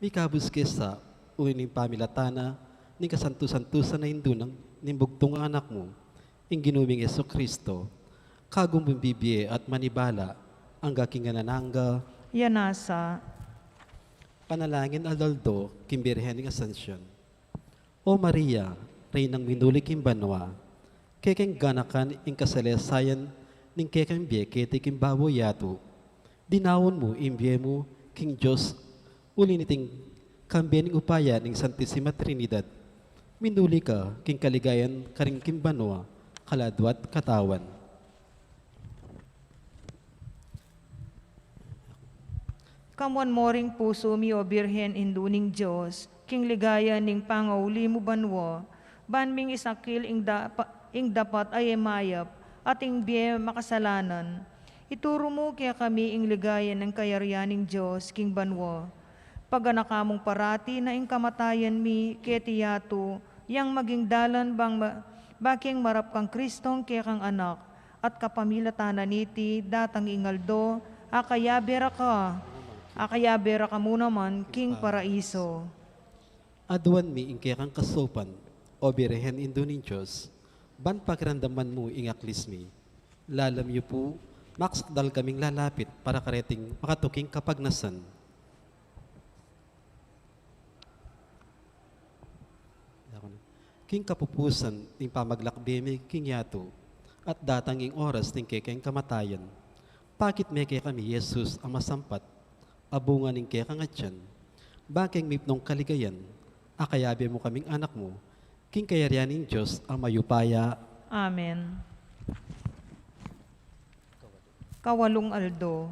Mikabus ke sa uli ning pamilatan na ning kasantu-santusan a Indu nang ning bugtung a Anak mu, ing Ginu ming Jesucristo, kagum mung bibie at manibala angga king alang angga. Yana sa. Panalangin aldo-aldo king Birhen ning Ascension. O Maria, Reynang minuli king banua, kekeng ganakan ing kasalesayan ning kekang bie keti king babo yatu. Dinaun mu ing bie mu king Dios uli niting kambe ning upaya ning Santisima Trinidad. Minuli ka king kaligayan karing king banua, kaladua at katawan. Kamuan mo ring pusu mi, O Birhen Indu ning Dios, king ligaya ning pangauli mu banua, ban ming isakil ing dapa-, ing dapat a e mayap, at ing bie makasalanan. Ituru mu kekami ing ligaya ning kayarian ning Dios king banua. Paganaka mung parati na ing kamatayan mi keti yatu, yang maging dalan bang ma-, ba king marap kang Kristong kekang Anak, at kapamilatan na niti datang ing aldo, akayabe ra ka, akayabe ra ka mu naman king paraiso. Aduan mi ing kekang kasaupan, O Birhen Indu ning Dios, ban pakiramdaman mu ing aklis mi. Lalam yu pu, maksakdal kaming lalapit para kareting makatuking kapagnasan. King kapupusan ning pamaglakbe mi king yatu, at datang ing oras ning kekeng kamatayan, pakit me kekami i Jesus a masampat, a bunga ning kekang atian, ba keng mipnung kaligayan, akayabe mu kaming anak mu, king kayarian ning Dios a mayupaya. Amen. Kawalung aldo.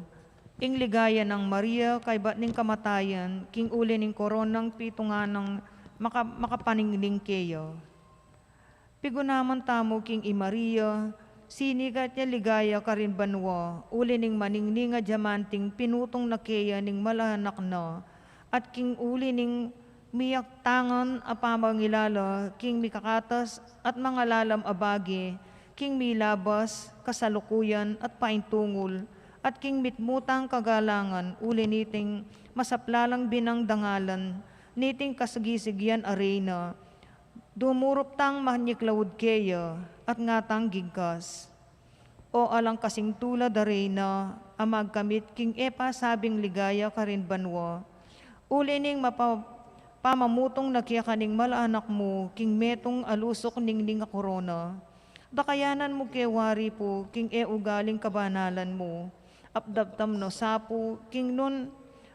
Ing ligaya nang Maria kaybat ning kamatayan, king uli ning koronang pitungan nang maka-, makapaningning keya. Pigunaman tamu king i Maria, sinigat ya ligaya karin banua, uli ning maningning a diamanting pinutung na keya ning mal a anak na, at king uli ning miyaktangan a pamangilala king mikakatas at mangalalam a bage, king milabas, kasalukuyan, at paintungul, at king mitmutang kagalangan, uli niting masaplalang binang dangalan, niting kasigisigyan a reyna, dumurup tang manyiklaud keya, at ngatang gigkas. O alang kasing tulad a reyna, a magkamit king e pasabing ligaya karin banua. Uli ning mapa-, pamamutung na keka ning mal a anak mu, king metung a lusuk ningning a korona. Dakayanan mu ke wari pu, king e ugaling kabanalan mu. Apdaptam no sa pu, king nun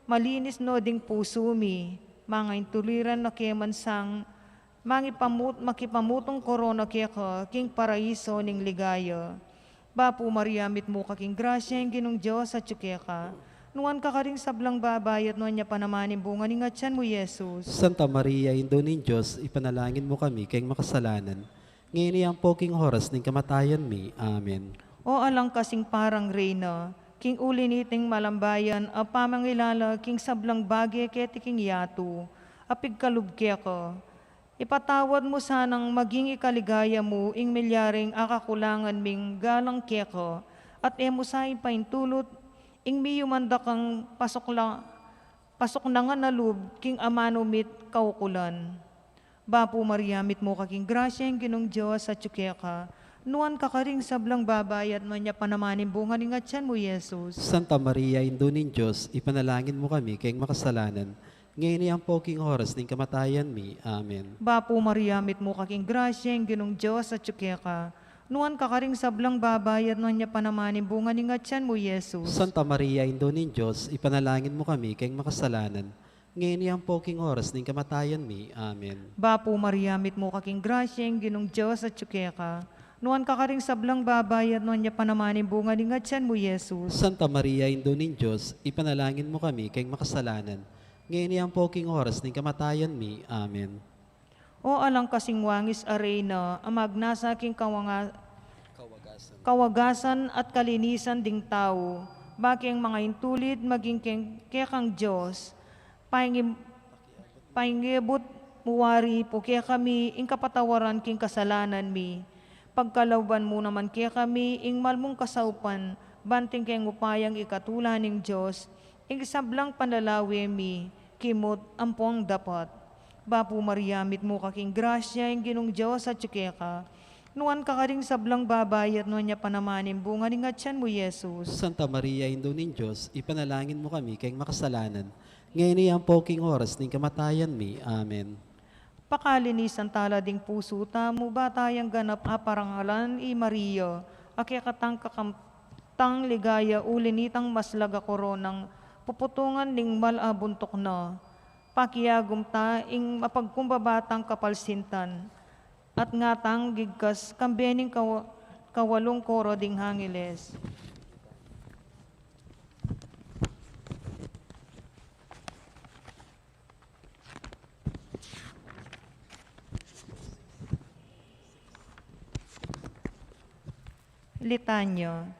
malinis no ding pusu mi, mangaintuliran na ke man sang, mangipamut-, makipamutung korona keka, king paraiso ning ligaya. Bapu Maria, mitmu ka king grasya, ing Ginung Dios atyu keka. Nuan ka karing sablang babai, at nuan ya pa naman ing bunga ning atyan mu, Jesus. Santa Maria, Indu ning Dios, ipanalangin mu kami keng makasalanan, ngeni ampo king oras ning kamatayan mi. Amen. O alang kasing parang reyna, king uli niting malambayan a pamangilala king sablang bage keti king yatu, a pigkalub keka. Ipatawad mu sanang maging ikaligaya mu ing milyaring akakulangan ming galang keka, at e mu sa ipaintulut ing miyumanda kang pasukla-, pasuknangan a lub king amanu mit kaukulan. Bapu Maria, mitmu ka king grasya, ing Ginung Dios atyu keka. Nuan ka karing sablang babai, at nuan ya pa naman ing bunga ning atyan mu, Jesus. Santa Maria, Indu ning Dios, ipanalangin mu kami keng makasalanan, ngeni ampo king oras ning kamatayan mi. Amen. Bapu Maria, mitmu ka king grasya, ing Ginung Dios atyu keka. Nuan ka karing sablang babai, at nuan ya pa naman ing bunga ning atyan mu, Jesus. Santa Maria, Indu ning Dios, ipanalangin mu kami keng makasalanan, ngeni ampo king oras ning kamatayan mi. Amen. Bapu Maria, mitmu ka king grasya, ing Ginung Dios atyu keka. Nuan ka karing sablang babai, at nuan ya pa naman ing bunga ning atyan mu, Jesus. Santa Maria, Indu ning Dios, ipanalangin mu kami keng makasalanan, ngeni ampo king oras ning kamatayan mi. Amen. O alang kasing wangis a reyna, a magnasa king kawanga-, kawagasan at kalinisan ding tau, bakeng mangaintulid maging keng, kekang Dios, paingib-, paingibut mu wari pu kekami ing kapatawaran king kasalanan mi. Pagkalauban mu naman kekami ing mal mung kasaupan, banting keng upayang ikatula ning Dios, ing sablang panlalawe mi, kimut ampong dapat. Bapu Maria, mitmu ka king grasya, ing Ginung Dios atyu keka. Nuan ka karing sablang babai, at nuan ya pa naman ing bunga ning atyan mu, Jesus. Santa Maria, Indu ning Dios, ipanalangin mu kami keng makasalanan, ngeni ampo king oras ning kamatayan mi. Amen. Pakalinisan tala ding pusu tamu, ba tayang ganap a parangalan i Maria, a kekatang kakamtang ligaya uli nitang maslag a koronang puputungan ning mal a buntuk na. Pakiagum ta ing mapagkumbaba tang kapalsintan, at ngatang gigkas kambe ning kawa-, kawalung koro ding angeles. Litanya.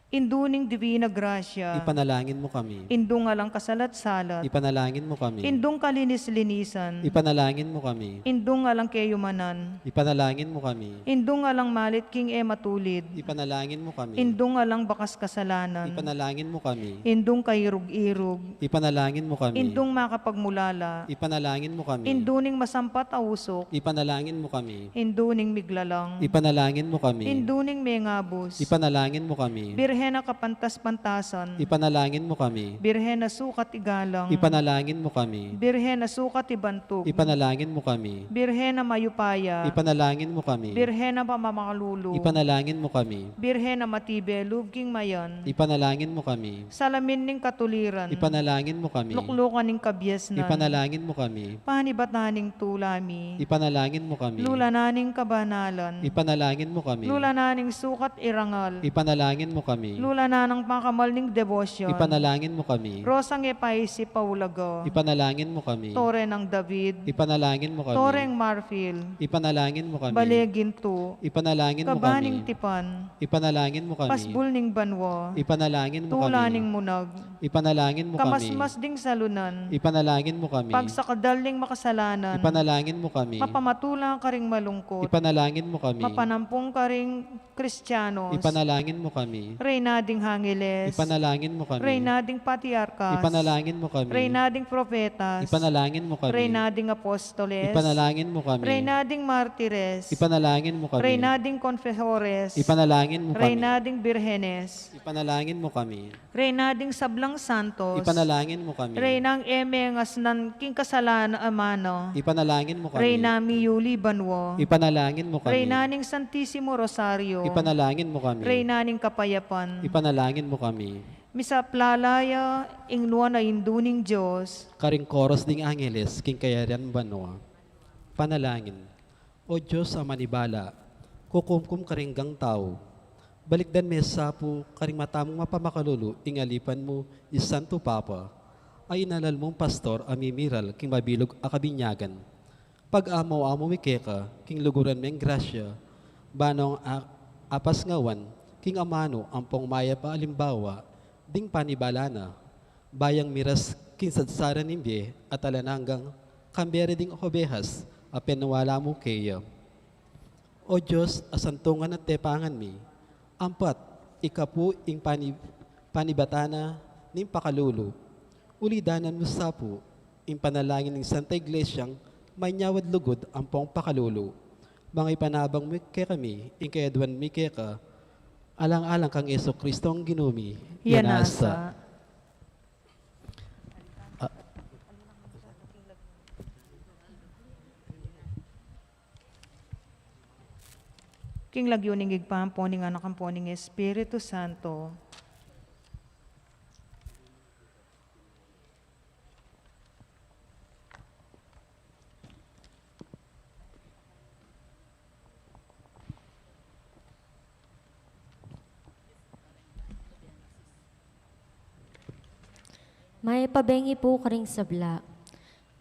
Indu ning Divina Grasya. Ipanalangin mu kami. Indung alang kasalat-salat. Ipanalangin mu kami. Indung kalinis-linisan. Ipanalangin mu kami. Indung alang keyumanan. Ipanalangin mu kami. Indung alang malit king e matulid. Ipanalangin mu kami. Indung alang bakas kasalanan. Ipanalangin mu kami. Indung kairug-irug. Ipanalangin mu kami. Indung makapagmulala. Ipanalangin mu kami. Indu ning masampat a usuk. Ipanalangin mu kami. Indu ning miglalang. Ipanalangin mu kami. Indu ning mengabus. Ipanalangin mu kami. Birhen a kapantas-pantasan. Ipanalangin mu kami. Birhen a sukat igalang. Ipanalangin mu kami. Birhen a sukat ibantug. Ipanalangin mu kami. Birhen a mayupaya. Ipanalangin mu kami. Birhen a pamamalulu. Ipanalangin mu kami. Birhen a matibe lub king mayan. Ipanalangin mu kami. Salamin ning katuliran. Ipanalangin mu kami. Luklukan ning kabiasnan. Ipanalangin mu kami. Panibatan ning tula mi. Ipanalangin mu kami. Lulanan ning kabanalan. Ipanalangin mu kami. Lulanan ning sukat irangal. Ipanalangin mu kami. Lula na nang pakamal ning debosyon. Ipanalangin mo kami. Rosang epaisip a ulaga. Ipanalangin mo kami. Tore nang David. Ipanalangin mo kami. Toreng marfil. Ipanalangin mo kami. Bale gintu. Ipanalangin mo kami. Kaba ning tipan. Ipanalangin mo kami. Pasbul ning banua. Ipanalangin mo kami. Tula ning munag. Ipanalangin mo kami. Kamasmas ding salunan. Ipanalangin mo kami. Pagsakadal ning makasalanan. Ipanalangin mo kami. Mapamatula karing malungkut. Ipanalangin mo kami. Mapanampung karing Kristianos. Ipanalangin mo kami. Reyna ding Angeles. Ipanalangin mo kami. Reyna ding Patriarkas. Ipanalangin mo kami. Reyna ding Propetas. Ipanalangin mo kami. Reyna ding Apostoles. Ipanalangin mo kami. Reyna ding Martires. Ipanalangin mo kami. Reyna ding Confesores. Ipanalangin mo kami. Reyna ding Birhenes. Ipanalangin mo kami. Reyna ding sablang santos. Ipanalangin mo kami. Reynang e mengasnan king kasalanan a mano. Ipanalangin mo kami. Reyna mi yuli banua. Ipanalangin mo kami. Reyna ning Santisimo Rosario. Ipanalangin mo kami. Reyna ning kapayapan. Ipanalangin mo kami. Misaplala ya ing nuan a Indu ning Dios. Karing koros ding angeles king kayarian banua. Panalangin. O Dios a manibala, kukumkum karing gantau. Balikdan me sa pu karing mata mung mapamakalulu ing alipan mu, i Santo Papa, a inalal mung pastor a mimiral king mabilug a kabinyagan. Pag-amu-amu mi keka king luguran meng grasya, banong a-, apasngawan king amanu ampong mayap a alimbawa ding panibala na, bayang miras king sadsaran ning bie at alang anggang kambe ding obehas a peniwala mu keya. O Dios, a santungan at tepangan mi, ampat ika pu ing pani-, panibatan na ning pakalulu. Ulidanan mu sa pu ing panalangin ning Santa Iglesiang manyawad lugud ampong pakalulu. Mangipanabang mi kekami ing kayaduan mi keka, alang-alang kang Jesu Cristong Ginu mi. Yanasa. Yanasa. Ah. King lagyu ning Ibpa, ampo ning Anak, ampo ning Espiritu Santo. Mayap a bengi pu karing sabla.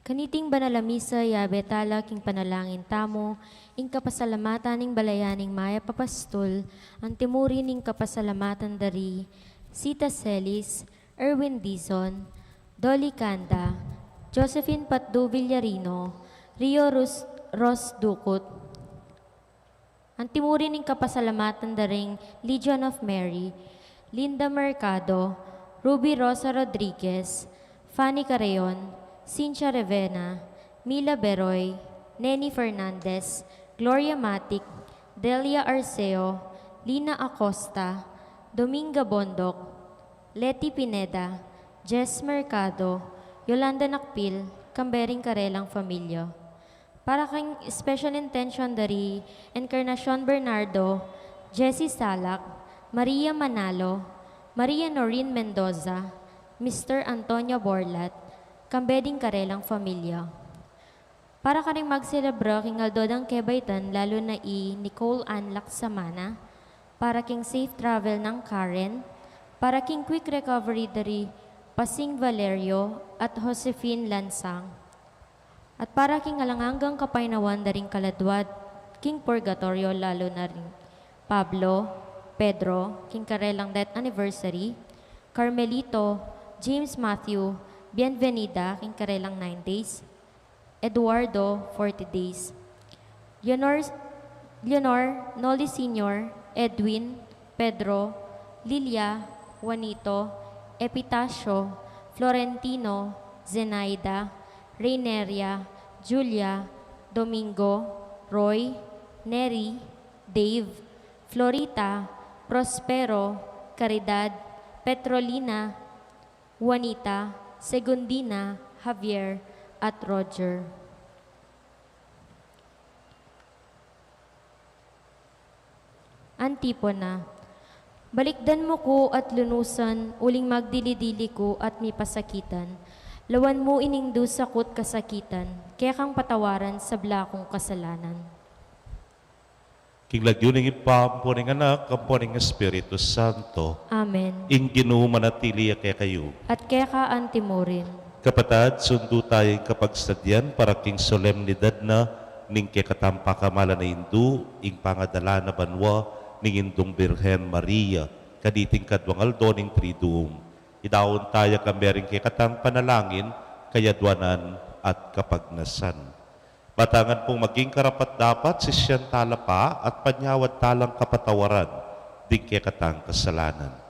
Kaniting banal a misa, yabe tala king panalangin tamu ing kapasalamatan ning balayan ning Mayap a Pastul, antimuri ning kapasalamatan da ri Sita Celis, Erwin Dizon, Dolly Canda, Josephine Patdu Villarino, Rio Ros-, Ros Ducut. Antimuri ning kapasalamatan da ring Legion of Mary, Linda Mercado, Ruby Rosa Rodriguez, Fanny Carreon, Cynthia Revena, Mila Beroy, Neni Fernandez, Gloria Matic, Delia Arceo, Lina Acosta, Dominga Bondoc, Leti Pineda, Jess Mercado, Yolanda Nakpil, kambe ring karelang familia. Para king special intention da ri Encarnacion Bernardo, Jessie Salak, Maria Manalo, Maria Noreen Mendoza, Mister Antonio Borlat, kambe ding karelang familia. Para karing magselebra king aldo dang kebaitan, lalu na i Nicole Ann Lacsamana, para king safe travel nang Karen, para king quick recovery da ri Pasing Valerio at Josefine Lansang. At para king alang anggang kapaynawan da ring kaladwa king purgatorio, lalu na ring Pablo, Pedro, king karelang death anniversary, Carmelito, James Matthew, Bienvenida, king karelang nine days, Eduardo, forty days, Leonor, Leonor, Noli Senior, Edwin, Pedro, Lilia, Juanito, Epitacio, Florentino, Zenaida, Reineria, Julia, Domingo, Roy, Neri, Dave, Florita, Prospero, Caridad, Petrolina, Juanita, Segundina, Javier, at Roger. Antipona. Balikdan mu ku at lunusan, uling magdili-dili ku at mipasakitan. Lawan mu ining dusa ku't kasakitan, kekang patawaran sabla kung kasalanan. King lagyu ning Ibpa, ampo ning Anak, ampo ning Espiritu Santo. Amen. Ing Ginu manatili ya kekayu. At keka antimurin. Kapatad, sundu tayang kapagsadyan para king solemnidad na ning kekatang pakamalan a Indu, ing pangadala na banua ning Indung Birhen Maria, kaniting kaduang aldo ning Triduum. Idaun taya kambe ring kekatang panalangin, kayadwanan at kapagnasan. Matangan pung maging karapat-dapat, sisian tala pa at panyawad talang kapatawaran ding kekatang kasalanan.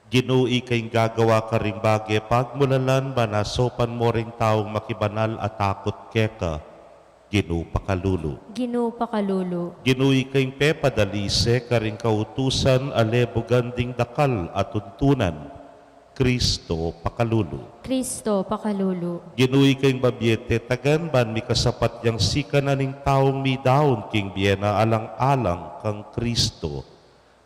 Ginu, ika ing gagawa karing bage pagmulalan, ban asopan mo ring taung makibanal a takut keka. Ginu, pakalulu. Ginu, pakalulu. Ginu, ika ing pepadalise karing kautusan a lebugan ding dakal a tuntunan. Kristo, pakalulu. Kristo, pakalulu. Ginu, ika ing babie tetagan ban mikasapat yang sikanan ning taung midaun king bie na alang-alang kang Kristo.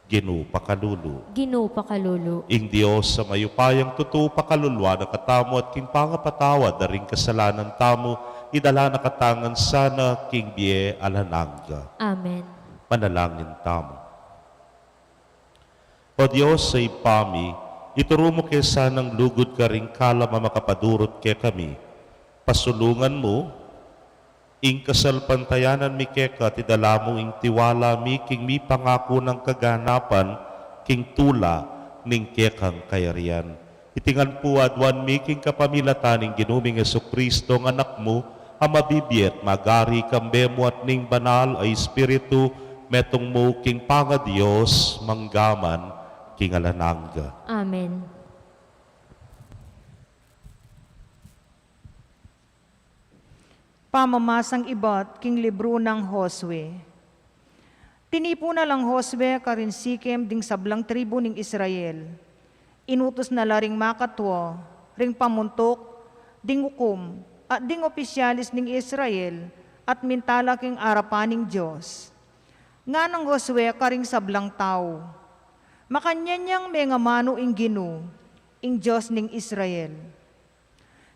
Ginu, pakalulu. Ginu, pakalulu. Ing Dios a mayupayang tutu pakaluluan na katamu at king pangapatawad da ring kasalanan tamu, idala na katamu ngan sana king bie alang angga. Amen. Manalangin tamu. O Dios a Ibpa mi, ituru mu ke sanang lugud karing kalam a makapadurut kekami. Pasulungan mu ing kasalpantayanan mi keka at idala mu ing tiwala mi king mipangaku nang kaganapan king tula ning kekang kayarian. Iti ngan pu aduan mi king kapamilatan ning Ginu ming Jesucristo, ing Anak mu, a mabibie at magari kambe mu at ning Banal a Espiritu, metung mu king pangaDios, mangga man king alang angga. Amen. Pamamasang ibat king libru nang Josue. Tinipu na lang Josue karin Sikem ding sablang tribu ning Israel. Inutus na la ring makatua, ring pamuntuk ding ukum, at ding opisyalis ning Israel, at minta la king arapan ning Dios. Nganang Josue karing sablang tau, makanyan yang mengamanu ing Ginu, ing Dios ning Israel.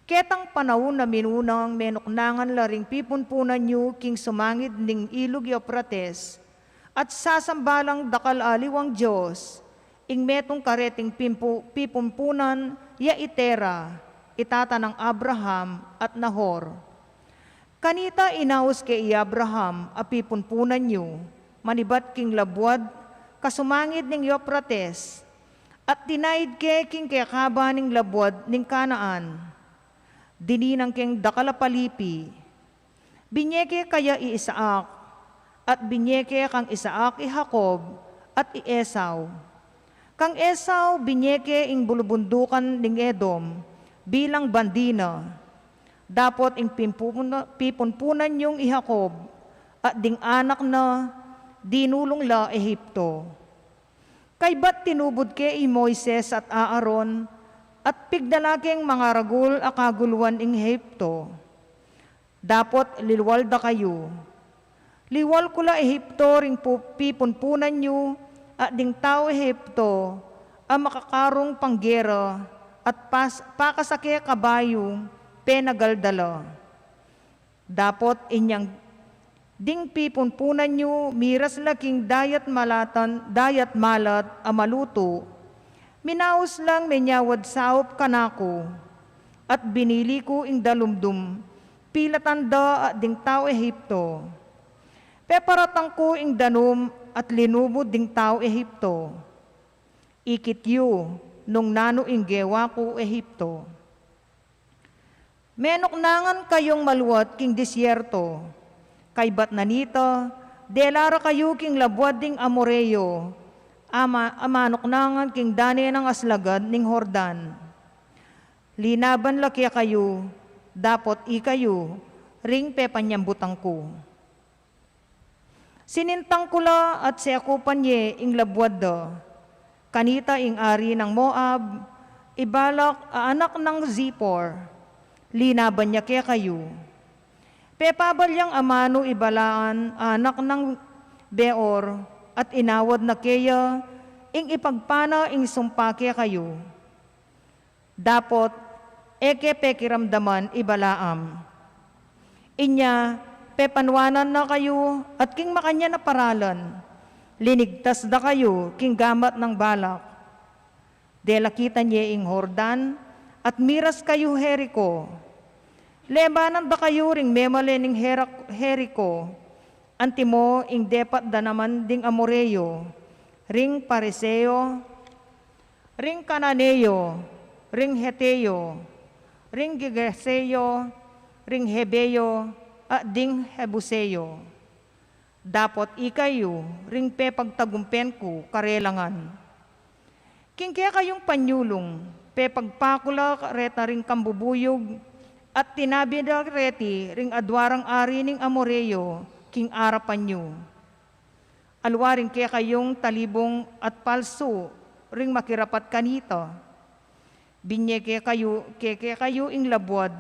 Ketang panaun a minunang menuknangan la ring pipunpunan yu king sumangid ning ilug Eufrates, at sasamba lang dakal a aliwang dios, ing metung kareting pimpu-, pipunpunan ya i Tera, i tata nang Abraham at Nahor. Kanita inaus ke i Abraham a pipunpunan yu, manibat king labuad kasumangid ning Eufrates, at tinaid ke king kekaba ning labuad ning Kanaan. Dininang keng dakal a palipi. Binie ke kaya i Isaac, at binie ke kang Isaac i Jacob at i Esau. Kang Esau binie ke ing bulubundukan ning Edom bilang bandi na. Dapot ing pimpupuna-, pipunpunan yung i Jacob at ding anak na dinulung la Egipto. Kaybat tinubud ke i Moises at Aaron, at pigdala keng mangaragul a kaguluan ing Egipto. Dapot lilual da kayu. Liwal ku la Egipto ring pu-, pipunpunan yu, at ding tau Egipto a makakarung panggera, at pas-, pakasake kabayu, penagal da la. Dapot inyang ding pipunpunan yu, miras la king dayat malatan, dayat malat a malutu. Minaus lang menyawad saup kanaku, at binili ku ing dalumdum, pilatan da at ding tau Egipto. Peparatang ku ing danum at linubud ding tau Egipto. Ikit yu nung nanu ing gewa ku Egipto. Menuknangan kayung maluat king disyerto. Kaybat na nita, dela ra kayu king labuad ding Amoreo, a ma-, a manuknangan king dane nang aslagad ning Jordan. Linaban la kekayu, dapot ikayu ring pepanyambutan ku. Sinintang ku la at sekupan ye ing labuad da. Kanita ing ari nang Moab, i Balak a anak nang Zippor, linaban ya kekayu. Pepabal yang amanu i Balaan a anak nang Beor, at inawad na keya ing ipagpana ing sumpa kekayu. Dapot e ke pekiramdaman i Balaam. Inya, Pepanuanan na kayu, at king makanyan a paralan, linigtas da kayu king gamat nang Balak. Delakitan ye ing Jordan, at miras kayu Jerico. Lebanan da kayu ring memalen ning Jera-, Jerico, antimo ing depat da naman ding Amoreo, ring Pariseo, ring Kananeo, ring Heteo, ring Girgaseo, ring Hebeo, at ding Jebuseo. Dapot ikayu ring pepagtagumpen ku karelang ngan. King kekayung panyulung, pepagpaku la reta ring kambubuyug, at tinabi da reti ring adua rang ari ning Amoreo king arapan yu. Aliwa ring kekayung talibung at palsu ring makirapat kanita. Binye kekayu, ke-, kekayu ing labuad,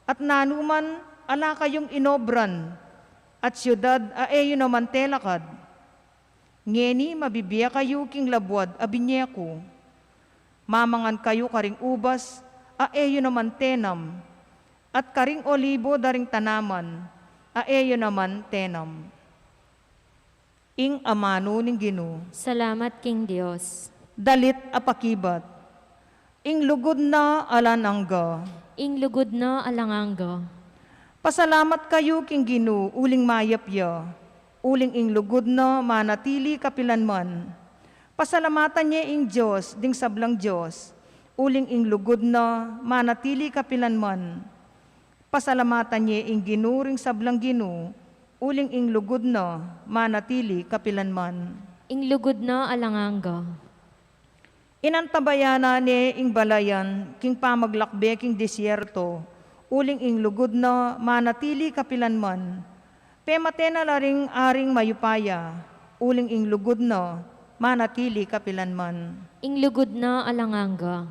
at nanu man ala kayung inobran, at siudad a e yu naman telakad. Ngeni mabibie kayu king labuad a binye ku. Mamangan kayu karing ubas a e yu naman tenam, at karing olibo da ring tanaman a e yu naman tenam. Ing amanu ning Ginu. Salamat king Dios. Dalit a pakibat. Ing lugud na alang angga. Ing lugud na alang angga. Pasalamat kayu king Ginu uling mayap ya, uling ing lugud na manatili kapilanman. Pasalamatan ye ing Dios ding sablang dios, uling ing lugud na manatili kapilanman. Pasalamatan ye ing Ginu ring sablang ginu, uling ing lugud na manatili kapilanman. Ing lugud na alang angga. Inantabayanan ne ing balayan king pamaglakbe king desierto, uling ing lugud na manatili kapilanman. Pemate na la ring aring mayupaya, uling ing lugud na manatili kapilanman. Ing lugud na alang angga.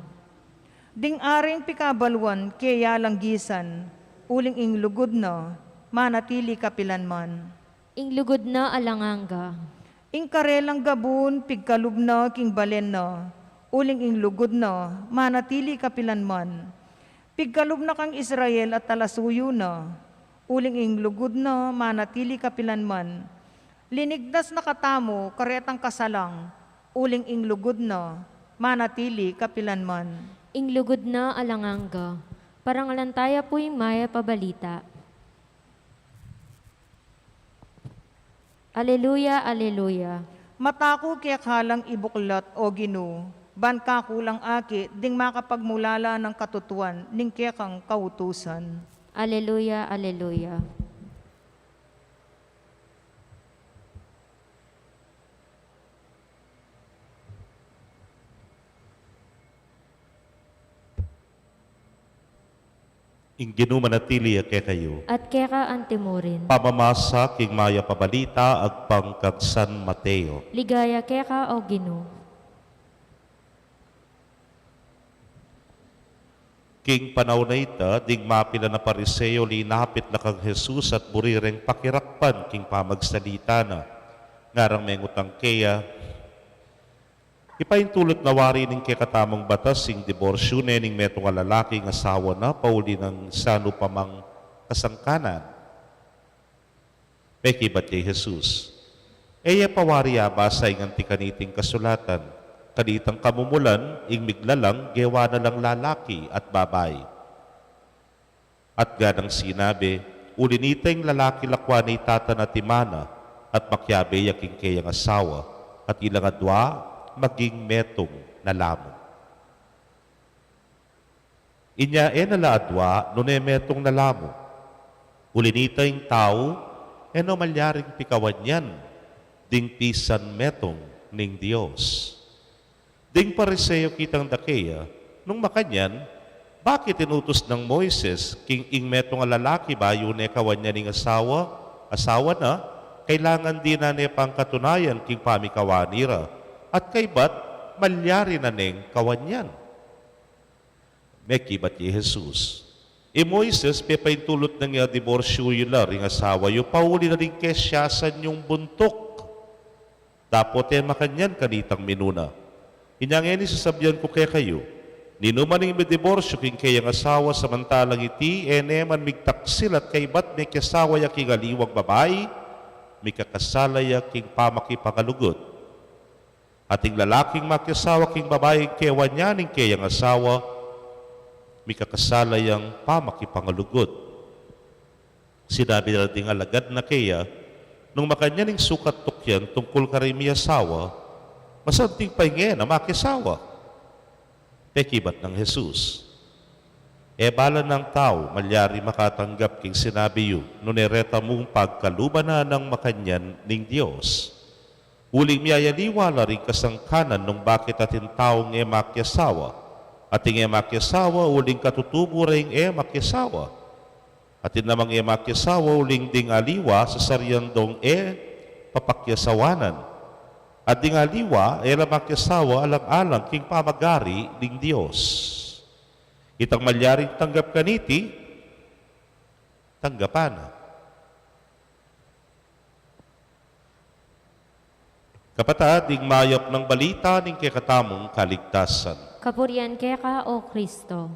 Ding aring pikabaluan keya langgisan, uling ing lugud na manatili kapilanman. Ing lugud na alang angga. Ing karelang gabun pigkalub na king balen na, uling ing lugud na manatili kapilanman. Pigkalub na kang Israel at talasuyu na, uling ing lugud na manatili kapilanman. Linigtas na katamu karetang kasalang, uling ing lugud na manatili kapilanman. Ing lugud na alang angga. Parangalan taya pu ing mayap a balita. Aleluya, aleluya. Mata ku keka lang ibuklat, O Ginu, ban kaku lang akit ding makapagmulala nang katutuan ning kekang kautusan. Aleluya, aleluya. Ing Ginu manatili ya kekayu. At keka antimurin. Pamamasa king mayap a balita agpang kang San Mateo. Ligaya keka, O Ginu. King panaun a ita, ding mapilan a Pariseo linapit la kang Jesus at buri reng pakirakpan king pamagsalita na. Ngarang mengutang keya, Ipaintulut na wari ning kekatamung batas ing diborsyu ne ning metung a lalaki ing asawa na pauli nang sanu pa mang kasangkanan? Mekibat ya i Jesus, E ye pa wari abasa ing anti kaniting kasulatan, kanitang kamumulan ing miglalang gewa na lang lalaki at babai? At ganang sinabi, Uli nita ing lalaki lakwan ne i tata na at i ina na, at makiabe ya king keyang asawa, at ilang adua maging metung na la mu. Inya e na la adua nune metung na la mu. Uli nita ing tau e na malyaring pikawan yan ding pisan metung ning Dios. Ding Pariseo kitang da keya, nung makanyan, Bakit inutus nang Moises king ing metung a lalaki bayu ne kawan ya ning asawa, asawa na, kailangan dinan ne pang katunayan king pamikawan nira, at kaybat malyari na neng kawan yan? Mekibat ya i Jesus, I Moises pepaintulut nang ya diborsyu yu la ring asawa yu pauli na ring kesiasan yung buntuk. Dapot e makanyan kanitang minuna. Inya ngeni sasabian ku kekayu, Ninuman ing midiborsyu king keyang asawa samantalang iti e ne man migtaksil at kaybat mekiasawa ya king aliwang babai, mikakasala ya king pamakipangalugud. At ing lalaking makiasawa king babaing kewan ya ning keyang asawa, mikakasala yang pamakipangalugud. Sinabi na ding alagad na keya, nung makanyan ing sukat tukyan tungkul karing miasawa, masanting pa ing e na makiasawa. Pekibat nang Jesus, e bala nang tau malyari makatanggap king sinabi yu, nune reta mung pagkaluban na nang makanyan ning Dios. Uling miyayaliwa la ring kasangkanan nung bakit atin taung e makiasawa, ating e makiasawa, uling katutubu ring e makiasawa. Atin namang e makiasawa, uling ding aliwa sasarian dong e papakiasawanan. At ding aliwa e la makiasawa alang-alang king pamagari ning Dios. Itang malyaring tanggap kaniti, tanggapan na. Kapatad, ing mayap nang balita ning kekatamung kaligtasan. Kapurian keka, O Kristo.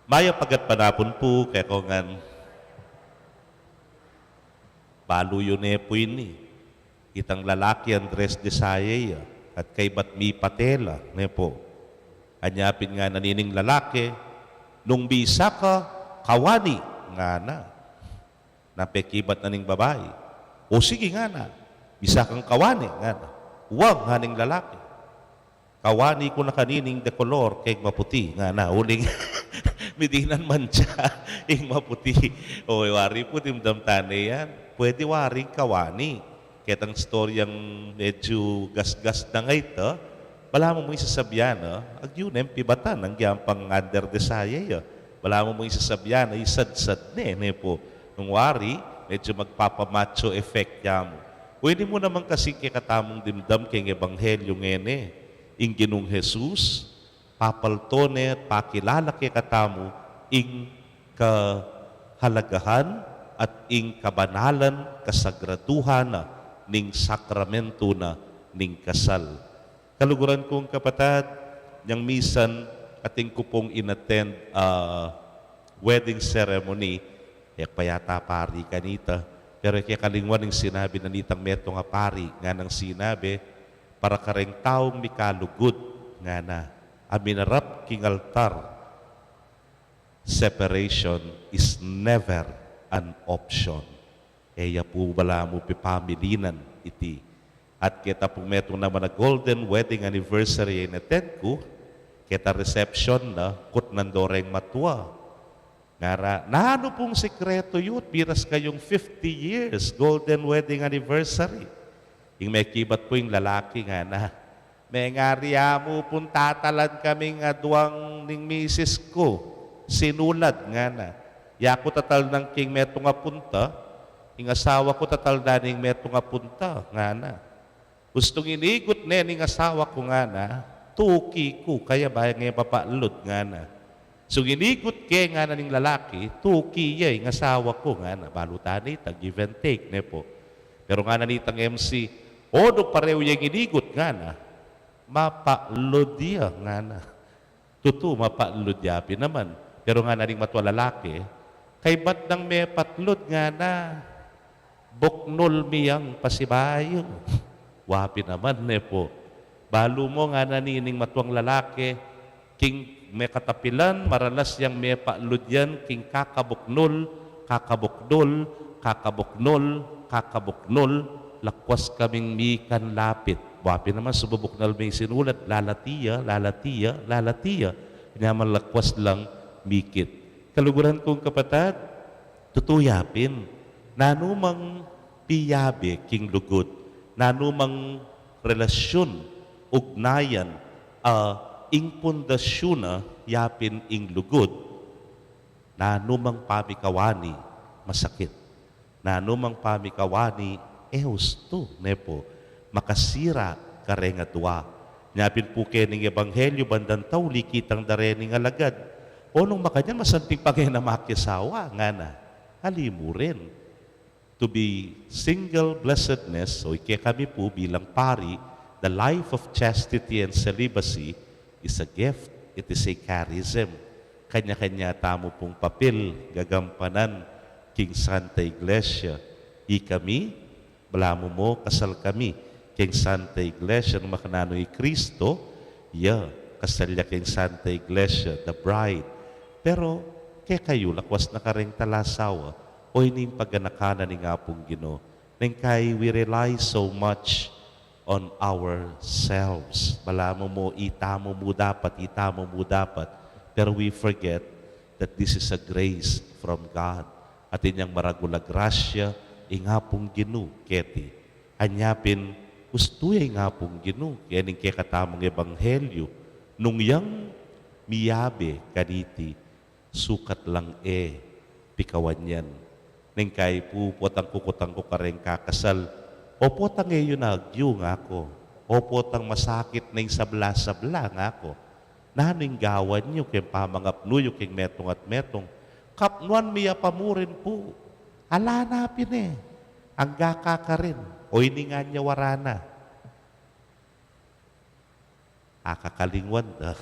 Mayap a gatpanapun pu kekongan. Balu yu ne pu ini. Itang lalaki Andres Desaya ya, at kaybat mipatela, ne pu. Anya pin ngana nining lalaki, nung bisa ka, kawani, ngana. Na pekibat na ning babai. O sige, ngana. Bisa kang kawani, ngana. Wang, ngana ning lalaki. Kawani ku na kanining de kolor, keng maputi, ngana. Uling, midinan mantsa, ing maputi. O, wari pu, dimdam tane yan. Pwede waring kawani. Ketang istoryang medyu gasgas na ngeni, balamu mu ing sasabian na, agyu ne ing pibatan, agyang pang Andres Desaya ya. Balamu mu ing sasabian na, isadsad ne, ne pu. Nung wari, medyu magpapamacho effect ya mu. Pwede mu naman kasing kekatamung dimdam keng ebanghelyu ngeni, ing Ginung Jesus, papalto ne at pakilala kekatamu ing kahalagahan at ing kabanalan, kasagraduhan na ning sakramento na ning kasal. Kaluguran kung kapatad, nyang misan atin ku pung inattend, ah, wedding ceremony, e ku pa yata pari kanita, pero e ke kalingwan ing sinabi na nitang metung a pari, nganang sinabi, para kareng taung mikalugud, ngana, a minarap king altar, separation is never an option. E ya pu balamu pipamilinan iti. At keta pung metung naman a golden wedding anniversary a inattend ku, keta reception na, kutnan do reng matua. Ngara, nanu pung sikretu yu at miras kayung fifty years golden wedding anniversary? Ing mekibat pu ing lalaki, ngana, mengari amu pung tatalan kaming aduang ning misis ku, sinulad, ngana. Yaku tatalnan king metung a punta, ing asawa ku tatalnan ning metung a punta, ngana. Ustung inigut ne ning asawa ku, ngana, tuki ku, kaya ba e mapaklud, ngana. Sung inigut ke, ngana ning lalaki, tuki ya ing asawa ku, ngana. Balu tane ita, give and take, ne pu. Pero ngana nitang M C, o, nung parehu yang inigut, ngana, mapaklud ya, ngana. Tutu, mapaklud ya pin naman. Pero ngana ning matua lalaki, kaybat nang mepaklud, ngana, buknul mi yang pasibayu. Wa pin naman, ne pu. Balu mu, ngana nining matuang lalaki, king mekatapilan, maralas yang mepaklud yan king kakabuknul, kakabuknul, kakabuknul, kakabuknul, lakwas kaming mikanlapit. Wa pin naman, sububuknal me ing sinulad, lalati ya, lalati ya, lalati ya. Nya man lakwas lang mikit. Kaluguran kung kapatad, tutu ya pin, nanu mang piyabe king lugud, nanu mang relasyun, ugnayan, a ing pundasyun na ya pin ing lugud, nanu mang pamikawani masakit, nanu mang pamikawani e ustu, ne pu, makasira kareng adua. Nya pin pu kening ebanghelyu bandang tauli kitang da rening alagad, o nung makanyan masanting pa ke na makiasawa, ngana. Ali mu rin. To be single blessedness, o ike kami pu bilang pari, The life of chastity and celibacy is a gift. It is a charism. Kanya-kanya tamu pung papil gagampanan king Santa Iglesia. Ikami, balamu mo, kasal kami king Santa Iglesia, nung makananu i Kristo, ya, kasal ya king Santa Iglesia, the bride. Pero kekayu, lakwas na kareng talasawa, o ining paganaka na ning Apung Ginu. Neng kai we rely so much on ourselves. Balamu mo, itamu mu dapat, itamu mu dapat. Pero we forget that this is a grace from God. Atin yang maragul a grasya ing Apung Ginu keti. Anya pin, ustu ya ing Apung Ginu kening kekatamung ebanghelyu, nung yang miyabe kaniti, sukat lang e pikawan yan. Neng kai pu, potang kukutang ku kareng kakasal, o potang e yu na agyu, ngaku. O potang masakit na ing sabla-sabla, ngaku. Nanu ing gawan yu king pamangapnu yu king metung at metung? Kapnuan mi ya pa murin pu. Ala na pin e. Angga kakarin. O ini ngan ya wara na. Akakalingwan da,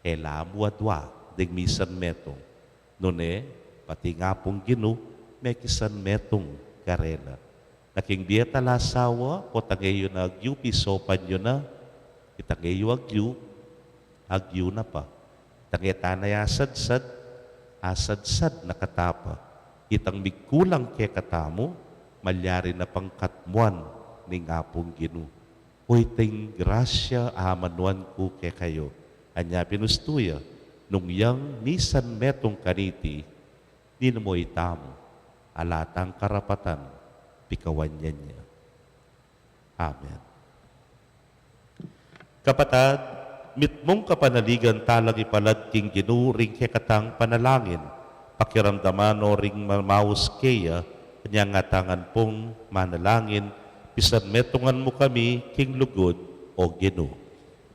e la mu adua ding misan metung. Nune, pati ing Apung Ginu, mekisan metung karela. Na king bie talasawa, potang e yu na agyu, pisopan yu na. Itang e yu agyu, agyu na pa. Itang e ta na asadsad, asadsad na kata pa. Itang migkulang kekatamu, malyari na pang katmuan ning Apung Ginu. O iting grasya a amanuan ku kekayu, anya pin ustu ya, nung yang misan metung kaniti, ninu mo itamu, ala tang karapatan pikawan ya nya. Amen. Kapatad, mitmung kapanaligan talang ipalad king Ginu ring kekatang panalangin, pakiramdaman no ring mamaus keya, kanyang atangan pung manalangin, pisanmetungan mu kami king lugud, O Ginu.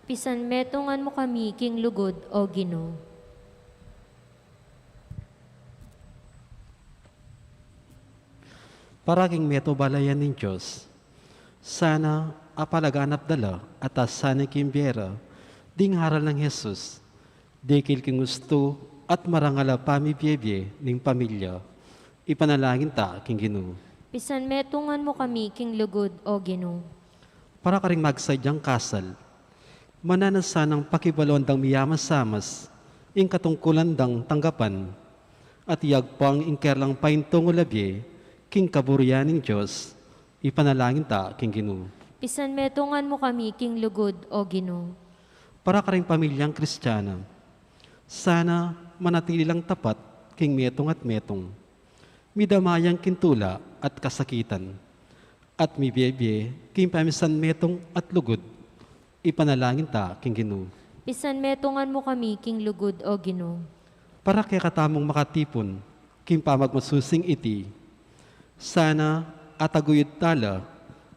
Pisanmetungan mu kami king lugud, O Ginu. Para king metung balayan ning Dios, sana apalaganap da la at asasan king bie ra ding aral nang Jesus, dikil king ustu at marangal a pamibiebie ning pamilya, ipanalangin ta king Ginu. Pisanmetungan mu kami king lugud, O Ginu. Para karing magsadyang kasal, mananu sanang pakibaluan dang miyamasamas ing katungkulan dang tanggapan, at iyagpang ing kayarlang paintungul a bie king kaburian ning Dios, ipanalangin ta king Ginu. Pisanmetungan mu kami king lugud, O Ginu. Para karing pamilyang Kristiana, sana manatili lang tapat king metung at metung, midamayang king tula at kasakitan, at mibiebie king pamisanmetung at lugud, ipanalangin ta king Ginu. Pisanmetungan mu kami king lugud, O Ginu. Para kekatamung makatipun king pamagmasusing iti, sana ataguyud ta la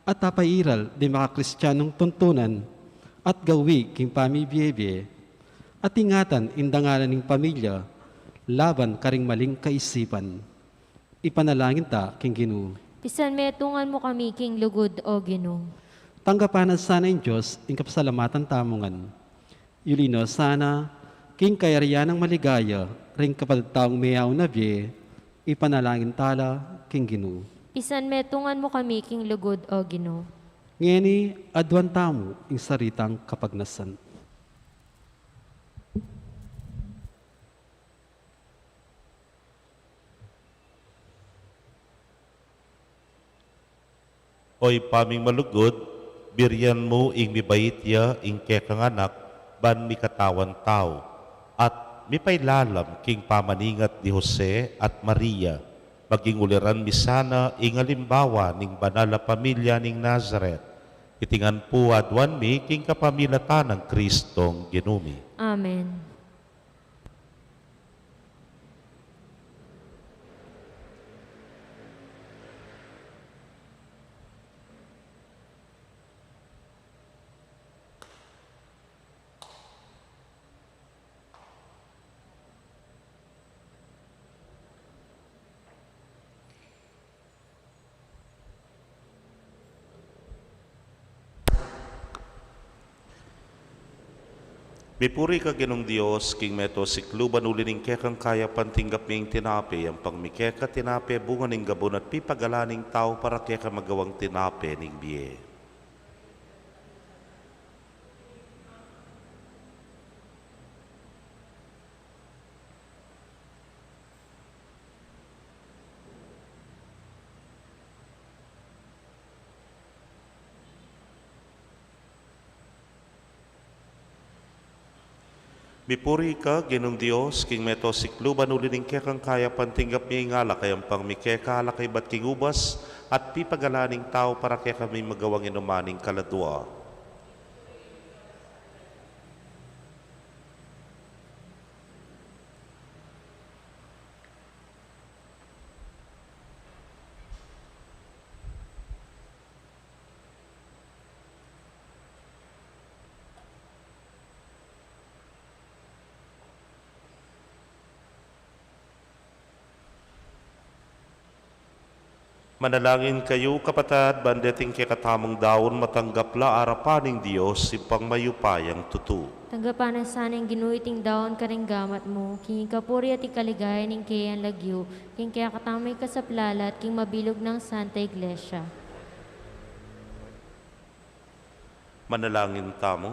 at apairal ding makakristianung tuntunan at gawi king pamibiebie, at ingatan ing dangalan ning pamilya laban karing maling kaisipan. Ipanalangin ta king Ginu. Pisanmetungan mu kami king lugud, O Ginu. Tanggapan na sana ning Dios ing kapasalamatan tamu ngan. Yuli no sana king kayarian nang maligaya ring kapatad tamung meyaun a bie, ipanalangin ta la king Ginu. Pisanmetungan mu kami king lugud, O Ginu. Ngeni, aduan tamu ing sarili tang kapagnasan. O Ibpa ming malugud, birian mu ing mibait ya ing kekang anak ban mikatawan tau, at mipailalam king pamaningat di Jose at Maria, maging uliran mi sana ing alimbawa ning banal a pamilya ning Nazaret. Iti ngan pu aduan mi king kapamilatan nang Kristong Ginu mi. Amen. Mipuri ka, Ginung Dios, king meto sikluban, uli ning kekang kayapan tinggap mi ing tinape, yampang mi keka tinape, bunga ning gabun at pipagalan ning tau, para keka magawang tinape ning bie. Mipuri ka, Ginung Dios, king meto sikluban, uli ning kekang kayapan tinggap mi ing alak, a yampang mi keka alak, a ibat king ubas at pipagalan ning tau, para kekami magawang inuman ning kaladua. Manalangin kayu, kapatad, ban deting kekatamung daun matanggap la arapan ning Dios, Ibpang mayupayang tutu. Tanggapan na sa ning Ginu iting daun karing gamat mu, king ikapuri at ikaligaya ning keyang lagyu, king kekatamung ikasaplala at king mabilug nang Santa Iglesia. Manalangin tamu.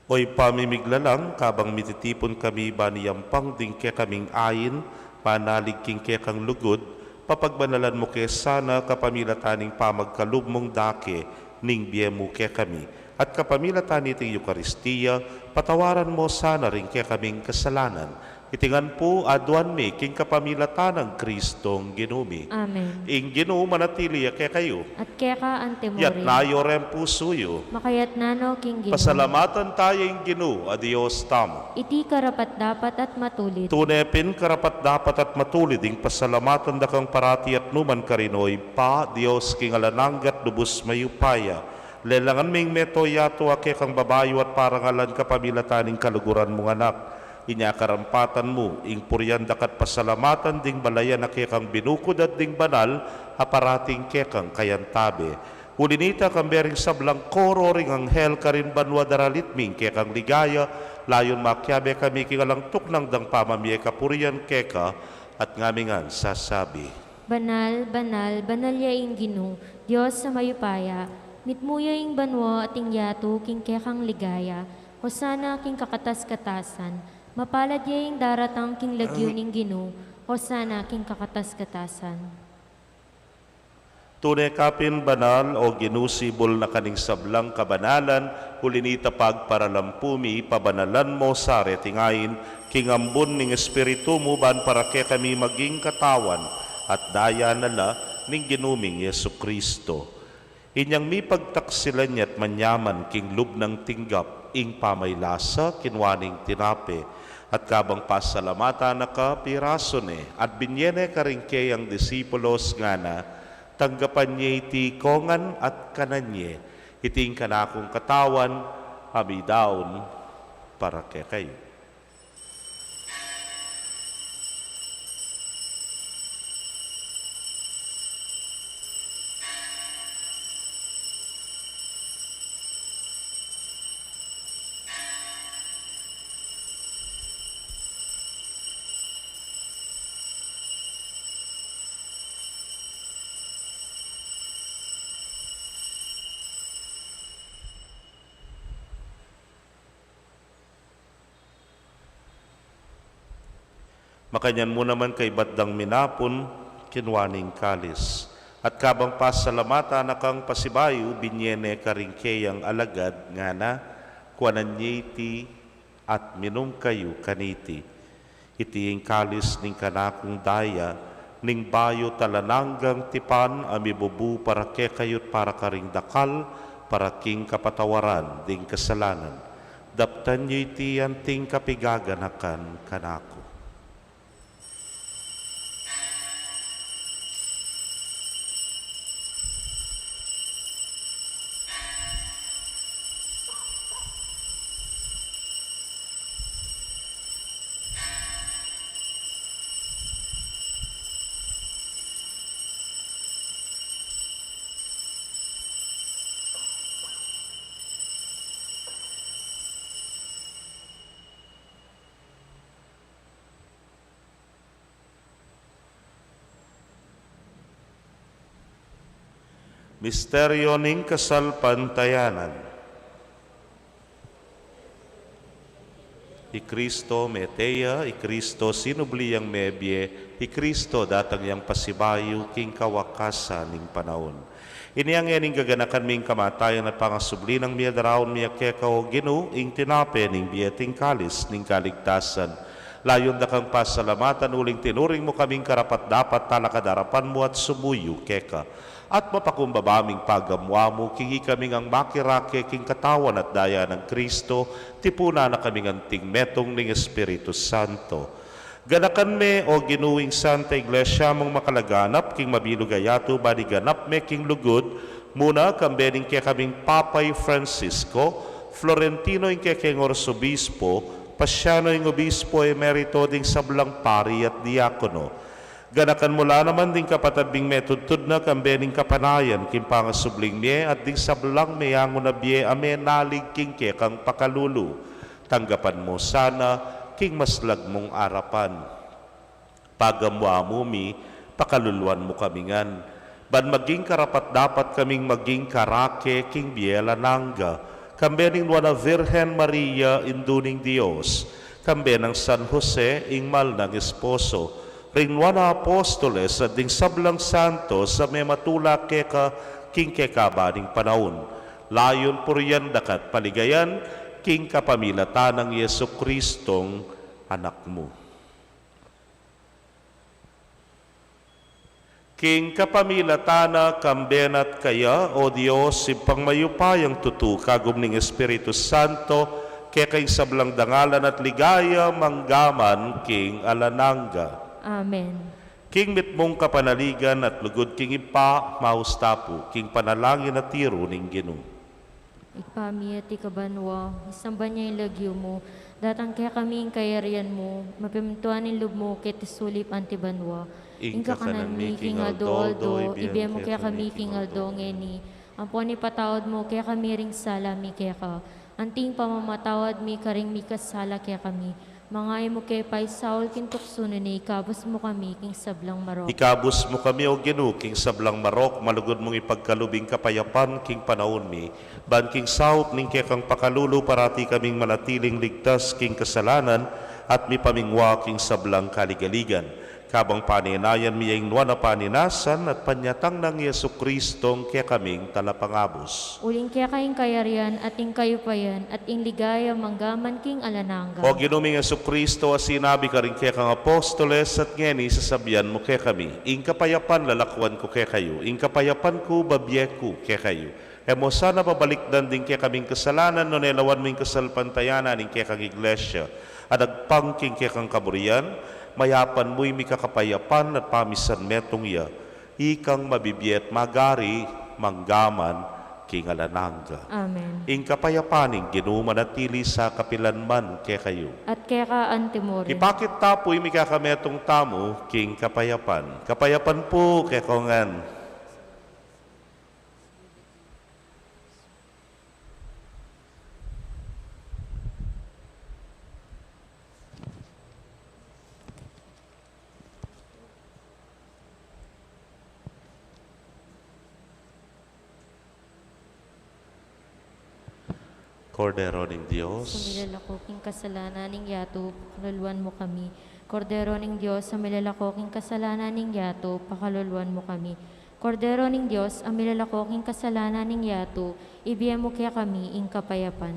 O Ibpa ming miglalang, kabang mititipun kami ban iyampang ding kekaming ain, manalig king kekang lugud, papagbanalan mu ke sana kapamilatan ning pamagkalub mung dake ning bie mu kekami, at kapamilatan niting Eukaristia, patawaran mu sana ring kekaming kasalanan. Iti ngan pu aduan mi king kapamilatan nang Kristong Ginu mi. Amen. Ing Ginu manatili ya kekayu. At keka antimurin. Yatna yu reng pusu yu. Makayatna no king Ginu. Pasalamatan taya ing Ginu a Dios tamu. Iti karapat-dapat at matulid. Tune pin karapat-dapat at matulid ing pasalamatan da kang parati at numan karin, O Ibpa, Dios king alang angga at lubus mayupaya. Lelangan ming meto yatu a kekang babayu at parangalan kapamilatan ning kaluguran mung Anak. Inya karampatan mu ing purian daka at pasalamatan ding balayan a kekang binukud at ding banal a parating kekang kayantabe. Uli nita, kambe ring sablang koro ring anghel karin banua daralit mi ing kekang ligaya, layun makiabe kami king alang tuknang dang pamamie kapurian keka, at ngami ngan sasabi: Banal, banal, banal ya ing Ginu, Dios a mayupaya, mitmu ya ing banua at ing yatu king kekang ligaya. Hosana king kakatas-katasan. Mapalad ya ing daratang king lagyu ning Ginu. Hosana king kakatas-katasan. Tune ka pin banal, O Ginu, sibul na ka ning sablang kabanalan, uli nita pagparalampu mi, pabanalan mu sa reting ain king ambun ning Espiritu mu, ban para kekami maging katawan at daya na la ning Ginu ming Jesucristo. Inyang mipagtaksilan ya't manyaman king lub nang tinggap ing pamaylasa, kinua ne ing tinape, at kabang pasalamatan na ka, pirasu ne, at binye ne karing keyang disipulos, ngana: Tanggapan ye iti kongan at kanan ye, iti ing kanakung katawan a midaun para kekayu. Makanyan mu naman kaibat dang minapun, kinua ne ing kalis. At kabang pasalamatan na kang pasibayu, binye ne karing keyang alagad, ngana: Kuanan ye iti at minum kayu kaniti. Iti ing kalis ning kanakung daya, ning bayu at alang anggang tipan, a mibubu para kekayu't para karing dakal, para king kapatawaran ding kasalanan. Daptan yu iti anting kapigaganakan kanaku. Misteryo ning kasalpantayanan. I Kristo mete ya, i Kristo sinubli yang mebie, i Kristo datang yang pasibayu king kawakasan ning panaun. Inya ngening gaganakan mi ing kamatayan at pangasubli nang, miyadaraun mi keka, o Ginu, ing tinape ning bie at ing kalis ning kaligtasan. Layun da kang pasalamatan uling tinuring mu kaming karapat-dapat talakad king arapan mu at sumuyu keka. At mapakumbaba ming pagamu-amu king ikami ngan makirake king katawan at daya nang Kristo, tipunan na kaming anting metung ning Espiritu Santo. Ganakan me, o Ginu, ing Santa Iglesia mung makalaganap king mabilug a yatu, ban iganap me king lugud mu na, kambe ning kekaming Papa i Francisco, Florentino ing kekeng Arsobispo, Pasiano ing Obispo Emerito, ding sablang pari at diakono. Ganakan mu la naman ding kapatad ming metudtud na, kambe ning kapanayan king pangasubling mie, at ding sablang meangu na bie a menalig king kekang pakalulu. Tanggapan mu sana king maslag mung arapan. Pagamu-amu mi, pakaluluan mu kami ngan, ban maging karapat-dapat kaming maging karake king bie alang angga, kambe ning Nuan a Virgen Maria, Indu ning Dios, kambe nang San Jose, ing mal nang esposo, ring Nuan a Apostoles, at ding sablang santos a mematula keka king kekaban ning panaun. Layun purian da ka at paligayan, king kapamilatan nang Jesucristong Anak mu. King kapamilatan na, kambe na at kaya, o Dios, Ibpang mayupayang tutu, kagum ning Espiritu Santo, keka ing sablang dangalan at ligaya, mangga man king alang angga. Amen. King mitmung kapanaligan at lugud king Ibpa, maus ta pu king panalangin a tiru ning Ginu. Ibpa mi atsu ka banua, misamban ya ing lagyu mu, datang kekami ing kayarian mu, mipamintuan ing lub mu keti sulip anti banua. Ing kakanan mi king aldo-aldo ibie mu kekami king aldo ngeni, ampon ipatawad mu kekami ring sala mi keka, anti ing pamamatawad mi karing mikasala kekami. Manga e mu ke paisaul king tuksu, nune ikabus mu kami king sablang marok. Ikabus mu kami, O Ginu, king sablang marok, malugud mung ipagkalub ing kapayapan king panaun mi, ban king saup ning kekang pakalulu parati kaming manatiling ligtas king kasalanan at mipamingwa king sablang kaligaligan. Kabang panenayan mi ya ing nuan a paninasan at panyatang nang Jesucristong kekaming Talapangabus. Uling keka ing kayarian, at ing kayupayan, at ing ligaya, mangga man king alang angga. O Ginu ming Jesucristo, a sinabi karing kekang apostoles, at ngeni sasabian mu kekami, ing kapayapan lalakuan ku kekayu, ing kapayapan ku babie ku kekayu. E mu sana babalikdan ding kekaming kasalanan, nune lawan mu ing kasalpantayanan ning kekang Iglesia a nagpang king kekang kaburian, mayapan mu ing mikakapayapan at pamisan metung ya, ikang mabibie at magari mangga man king alang angga. Amen. Ing kapayapan ning Ginu manatili sa kapilan man kekayu. At keka anti mu rin. Ipakit ta pu ing mikakametung tamu king kapayapan. Kapayapan pu kekongan. Kordero ning Dios, a milalako king kasalanan ning yatu, pakaluluan mu kami. Kordero ning Dios, a milalako king kasalanan ning yatu, pakaluluan mu kami. Kordero ning Dios, a milalako king kasalanan ning yatu, ibie mu kekami ing kapayapan.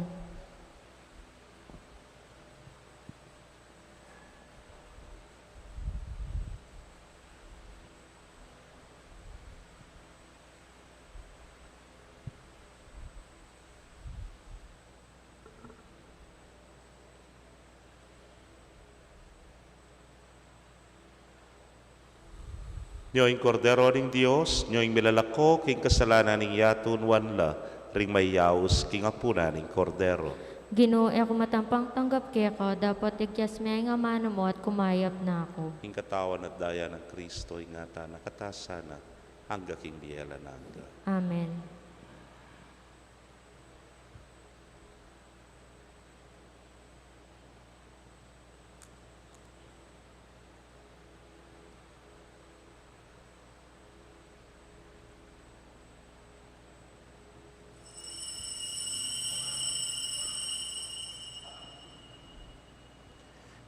Nyo ing Kordero ning Dios, nyo ing milalako king kasalanan ning yatu, nuan la ring mayaus king apunan ning Kordero. Ginu, e ku matampang tanggap keka, dapot igyas me ing amanu mu at kumayap na ku. Ing katawan at daya nang Kristo, ingatan na ka ta sana, angga king bie alang angga. Amen.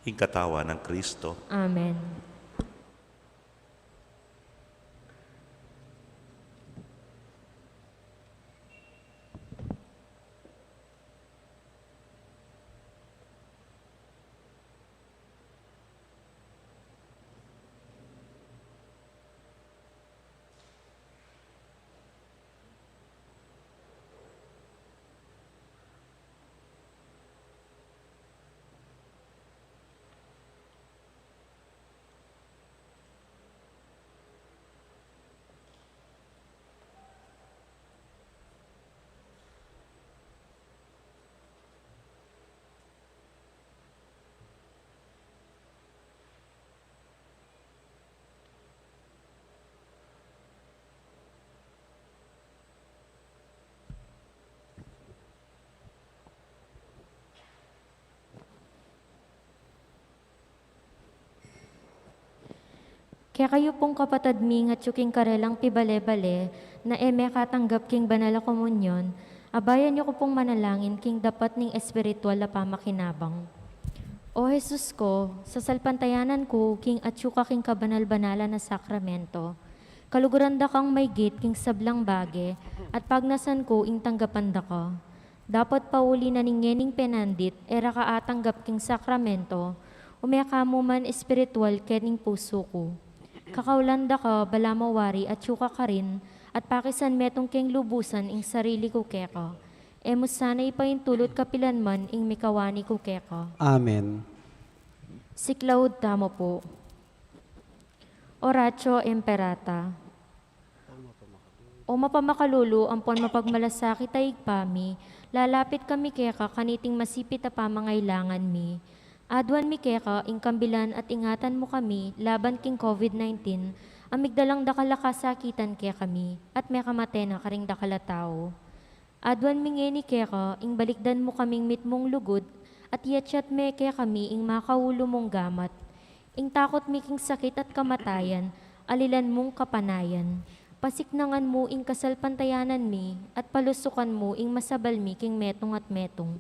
Ing katawan nang Kristo. Amen. Kekayu pung kapatad mi, ngan atyu king karelang pibale-bale, na e mekatanggap king banal a komunyon, abayan yu ku pung manalangin king dapat ning espiritual a pamakinabang. O Jesus ku, sasalpantayanan ku king atyu ka king kabanal-banalan a sakramento. Kaluguran da kang maygit king sablang bage, at pagnasan ku ing tanggapan da ka. Dapot pauli na ning ngening penandit, e ra ka atanggap king sakramento, ume ka mu man espiritual kening pusu ku. Kakaulan da ka, balamu wari atyu ka karin, at pakisan metung keng lubusan ing sarili ku keka. E mu sana ipaintulut kapilan man ing mikawani ku keka. Amen. Siklaud tamu pu. Oratio Imperata. O mapamakalulu ampon mapagmalasakit a Ibpa mi, lalapit kami keka kaniting masipit a pamangailangan mi. Aduan mi keka ing kambilan at ingatan mu kami laban king COVID nineteen, a migdalang dakal a kasakitan kekami, at mekamate na karing dakal a tau. Aduan mi ngeni keka ing balikdan mu kaming mitmung lugud, at iatyat me kekami ing makaulu mung gamat. Ing takut mi king sakit at kamatayan, alilan mung kapanayan. Pasiknangan mu ing kasalpantayanan mi, at palusukan mu ing masabal mi king metung at metung.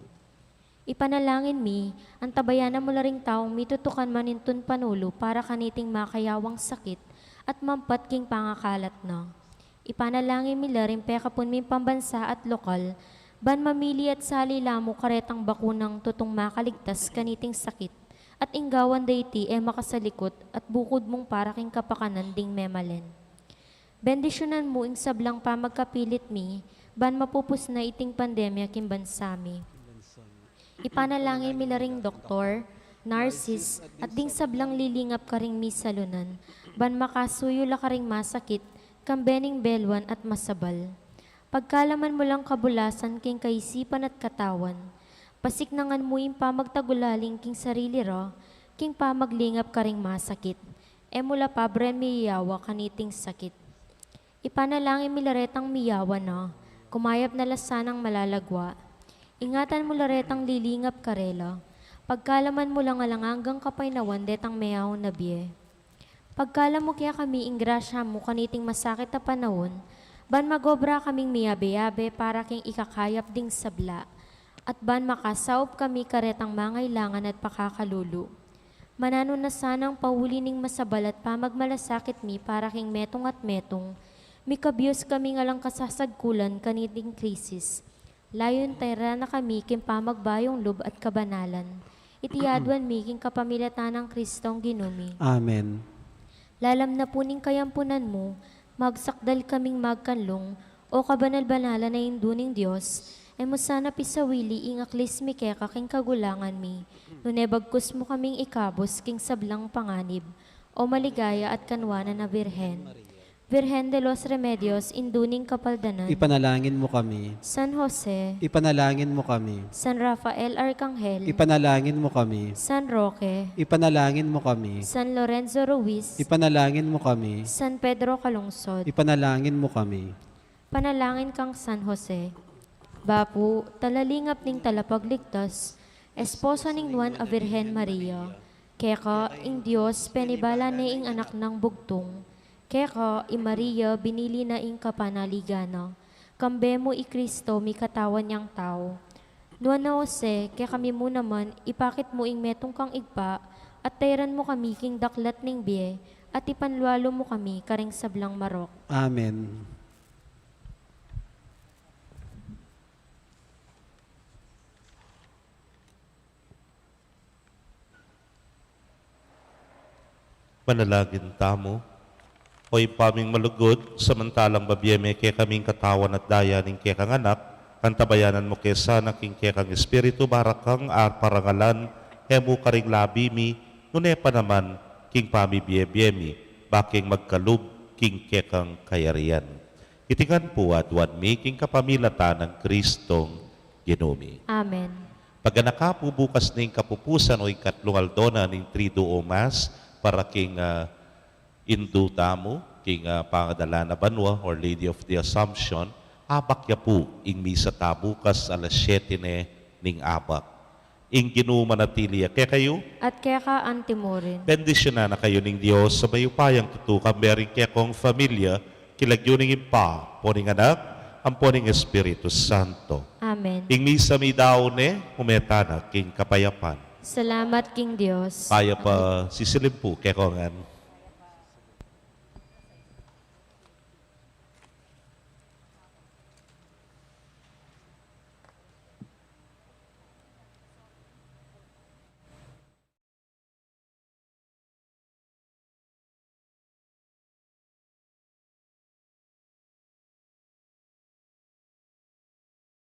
Ipanalangin mi, antabayanan mu la ring taung mitutukan manintun panulu para kaniting makayawang sakit at mampat king pangakalat na. Ipanalangin mi la ring pekapun ming pambansa at lokal, ban mamili at sali la mu karetang bakunang tutung makaligtas kaniting sakit, at ing gawan da iti e makasalikut at bukud mung para king kapakanan ding memalen. Bendisyunan mu ing sablang pamagkapilit mi, ban mapupus na iting pandemya king bansa mi. Ipanalangin mi la ring doktor, narsis, at ding sablang lilingap karing misalunan, ban makasuyu la karing masakit, kambe ning beluan at masabal. Pagkalaman mu lang kabulasan king kaisipan at katawan, pasiknangan mu ing pamagtagulaling king sarili ra, king pamaglingap karing masakit. E mu la pabren miyawa kaniting sakit. Ipanalangin mi la retang miyawa na, kumayap na la sanang malalagwa. Ingatan mu la retang lilingap karela. Pagkalaman mu lang alang anggang kapaynawan detang meaw na bie. Pagkalam mu kekami ing grasya mu kaniting masakit a panaun, ban magobra kaming miyabe-yabe para king ikakayap ding sabla, at ban makasaup kami karetang mangailangan at pakakalulu. Mananu na sanang pauli ning masabal at pamagmalasakit mi para king metung at metung, mikabius kaming alang kasasagkulan kaniting krisis. Layun tayra na kami king pamagbayung lub at kabanalan. Iti aduan mi king kapamilatan nang Kristong Ginu mi. Amen. Lalam na pu ning kayampunan mu, magsakdal kaming magkanlung, O kabanal-banalan a Indu ning Dios, e mu sana pisawili ing aklis mi keka king kagulangan mi, nune bagkus mu kaming ikabus king sablang panganib, O maligaya at kanwanan a Birhen. Virgen de los Remedios, Indu ning Kapaldanan. Ipanalangin mu kami. San Jose. Ipanalangin mu kami. San Rafael Arkanghel. Ipanalangin mu kami. San Roque. Ipanalangin mu kami. San Lorenzo Ruiz. Ipanalangin mu kami. San Pedro Calungsod. Ipanalangin mu kami. Panalangin kang San Jose. Bapu, talalingap ning Talapagligtas, esposo ning Nuan a Virgen Maria, keka ing Dios penibala ne ing Anak nang bugtung, keka i Maria binili na ing kapanaligan na, kambe mu i Kristo mikatawan yang tau. Nuan a Jose, kekami mu naman, ipakit mu ing metung kang Ibpa, at tairan mu kami king daklat ning bie, at ipanlualu mu kami karing sablang marok. Amen. Manalangin tamu. O Ibpa ming malugud, samantalang babie me kekaming katawan at daya ning kekang Anak, antabayanan mu ke sana king kekang Espiritu, para kang parangalan, e mu karing labi mi, nune pa naman king pamibie-bie mi, bakeng magkalub king kekang kayarian. Iti ngan pu aduan mi king kapamilatan nang Kristong Ginu mi. Amen. Paganaka pu bukas ning kapupusan o ikatlung aldo na ning Triduum Mass para king, ah, Indu tamu, king, ah, Pangadalan a Banua, Our Lady of the Assumption, abak ya pu ing misa ta bukas alas siyete ne ning abak. Ing Ginu manatili ya kekayu. At keka anti mu rin. Bendisyunan na kayu ning Dios a mayupayang tutu, kambe ring kekong familia, king lagyu ning Ibpa, ampo ning Anak, ampo ning Espiritu Santo. Amen. Ing misa meyari ne, ume tana king kapayapan. Salamat king Dios. Payapa, sisilim pu kekongan.